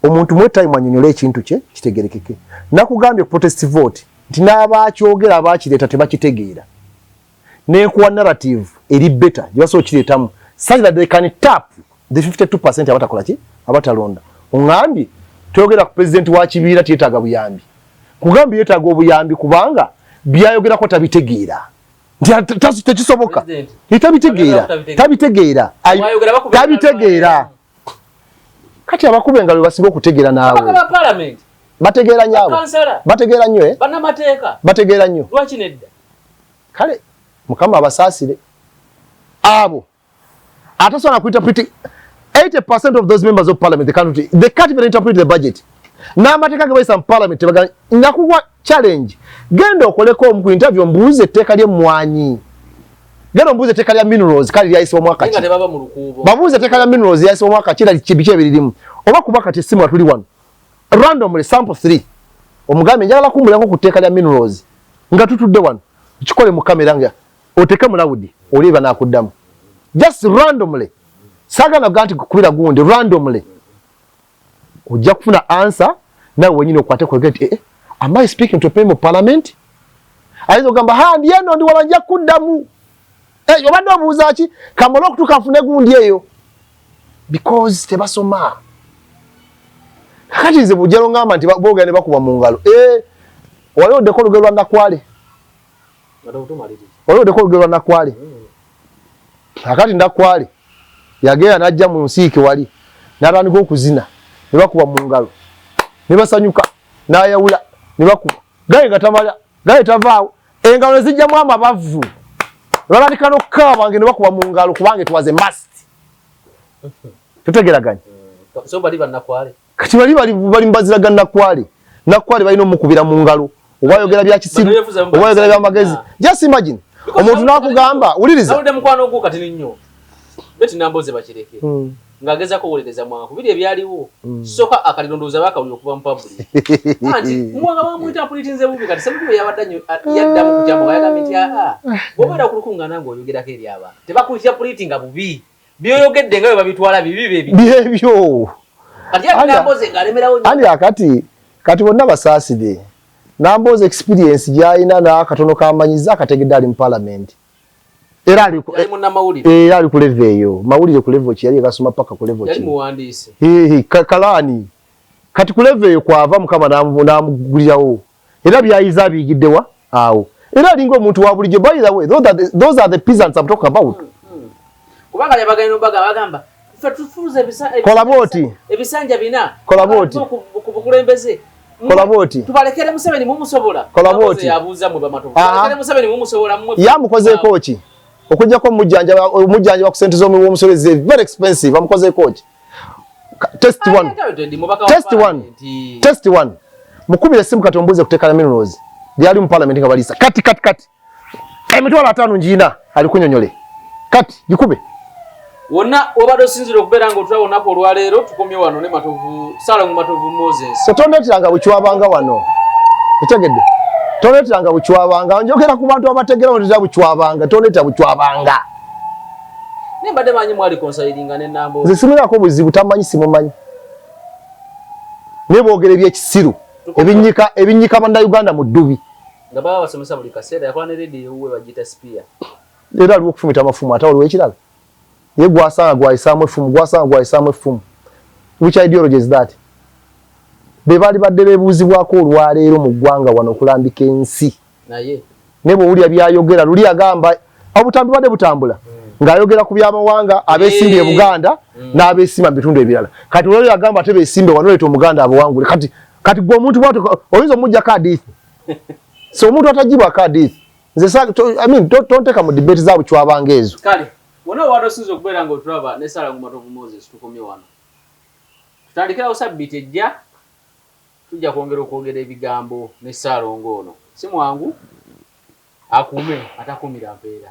omuntu mwe time anyonyola ekintu kye kitegerekeke. Nakugambye ku protest vote nti n'abakyogera, abakireeta, tebakitegeera. Nenkuwa narrative eri better gye basobola okireetamu such that they can tap the 52% abatakola ki, abatalonda. Oŋŋambye toyogera ku president wa kibiina, tiyetaaga buyambi. Kugambye yeetaaga obuyambi kubanga byayogerako tabitegeera, nti tekisoboka. President. Tabitegeera. Tabitegeera. Tabitegeera. Wayogera bakubira. Tabitegeera. Kati abakuba engalo basinga okutegeera abaka naawe. Ba parliament. Bategeera nnyo abo. Bakansala. Bategeera nnyo, eh? Bannamateeka. Bategeera nnyo. Lwaki nedda? Kale Mukama abasaasire abo atasobola kuinterpret. 80% of those members of parliament, they can't even interpret the budget n'amateeka ge bayisa mu parliament. Tebagana. Nakuwa challenge, genda okoleko omu ku interview, ombuuze etteeka ly'emmwanyi, genda ombuuze etteeka lya minerals, kale lyayisibwa mwaka naye nga ki? Tebaba mu lukuubo. Babuuze etteeka lya minerals lyayisibwa mwaka ki, era biki ebiririmu. Oba kuba kati essimu nga tuli wano, randomly sample 3, omugambe njagala kumbulako ku tteeka lya minerals nga tutudde wano, kikole mu kamera nga oteke mu loud, oliba nakuddamu. Just randomly, saagala kugaa nti kubira gundi, randomly ojja kufuna answer nawe wenyini okwate kwege nti eh, am I speaking to a member of parliament? Ayinza okugamba, ha, ndi eno, ndi wala, nja kuddamu. Eh, obadde obuuza ki? Kamale okutuuka nfune gundi eyo, because tebasoma. Kakati nze bujjalo ngamba nti boogera ne bakuba mu ngalo. Eh, wali oddeko olugero lwa Nakwale? Nga totumaliriza. Wali oddeko olugero lwa Nakwale? Akati Nakwale yagenda n'ajja mu nsiike wali n'atandika okuzina, ne bakuba mu ngalo ne basanyuka, n'ayawula ne bakuba gaye nga tamala gaye tavaawo, engalo ne zijjamu amabavu, ne batandika n'okukaaba nge ne bakuba mu ngalo kubanga it was a must. Tutegeraganye? So bali bannakwale. Kati bali mbazira ga Nakwale. Nakwale balina omukubira mu ngalo, oba ayogera bya kisiru, oba ayogera byamagezi. Just imagine omuntu n'akugamba, wuliriza. Nawulidde mukwano gwo kati nnyo, Betty Namboze Bakireke, ng'agezaako okuwolereza Mwanga ku biri ebyaliwo. Kisooka akalirondooza baakawulira okuva mu public anti Mwanga bamuyita apulitinze bubi. Kati Ssemujju yabadde yaddamu ku kyambo, yagambye nti aa, bw'obeera ku lukuŋŋaana ng'oyogerako eri abantu, tebakuyita pulitinga bubi, byoyogedde nga bwe babitwala bibi bebi. Byebyo. Kati ate Namboze ng'alemerawo nnyo. Andi akati kati bonna basaasire Namboze, experience gy'alina n'akatono kamanyiza akategedde ali mu parliament, era ali Yali munnamawulire. Era ali ku level eyo, mawulire ku level ki? Yali gasoma paka ku level Yali ki? Muwandiisi. Hehe, kalaani kati ku level eyo kwava Mukama n'amugulirawo, era byayiza abiyigiddewa awo, era alinga omuntu wa bulijjo. By the way, those are the peasants I'm talking about. Kubanga lyabagenda obaga bagamba ffe tufuuza Kola bw'oti. Ebisanja 4. Kola bw'oti. Ku bukulembeze. Kola bw'oti. Tubalekere Museveni, mumusobola. Kola bw'oti. Yabuuza mwe bamatovu. Aha. Tubalekere Museveni, mumusobola mmwe? Yamukozeeko ki? Okujjako omujjanjaba ku sente z'omuwi w'omusolo is very expensive, amukozeeko ki? Test one, test one, test one. Mukubire essimu kati ombuuze ku tteeka lya minerals lyali mu parliament nga baliisa kati kati kati 50,000 ngiina alikunyonyole kati gikube. Wonna obadde osinzira okubeera nga otulaba olunaku olwaleero, tukomye wano ne Matovu, Ssalongo Matovu Moses. So tondeeteranga bucwabanga wano, otegedde? Tondeeteranga bucwabanga, njogera ku bantu abategera, ondeetera bucwabanga, tondeetera bucwabanga. Naye mbadde manyi mwali konsayiringa ne Nambo. Nze simulinako buzibu, tamanyi simumanyi, naye boogera ebyekisiru ebinyika ebinyika bannayuganda mu ddubi. Nga baba basomesa buli kaseera, yakola ne rediyo ewuwe bagiyita Spear. Era aliwo okufumita amafumu, ate waliwo ekirala ye gwasanga gwayisaamu effumu, gwasanga gwayisaamu effumu. Which ideology is that? Be baali badde beebuuzibwako olwaleero mu ggwanga wano okulambika ensi, naye naye bw'owulira byayogera luli, agamba obutambi badde butambula ng'ayogera ku byamawanga abeesimbye e Buganda n'abeesimba mu bitundu ebirala. Kati olwaleero agamba ate beesimbe wano, leeta Omuganda abawangule. Kati kati gwe omuntu bw'atyo oyinza omuggyako adiithi? So omuntu atagibwako adiithi, nze I mean, tonteeka mu debate za bucwabanga ezo. Kale wonna obadde osinza okubeera nga otulaba ne Ssalongo Matovu Moses, tukomye wano, tutandikirawo sabbiiti ejja, tujja kwongera okwogera ebigambo ne Ssaalongo ono. Si mwangu, akuume atakuumira mpeera.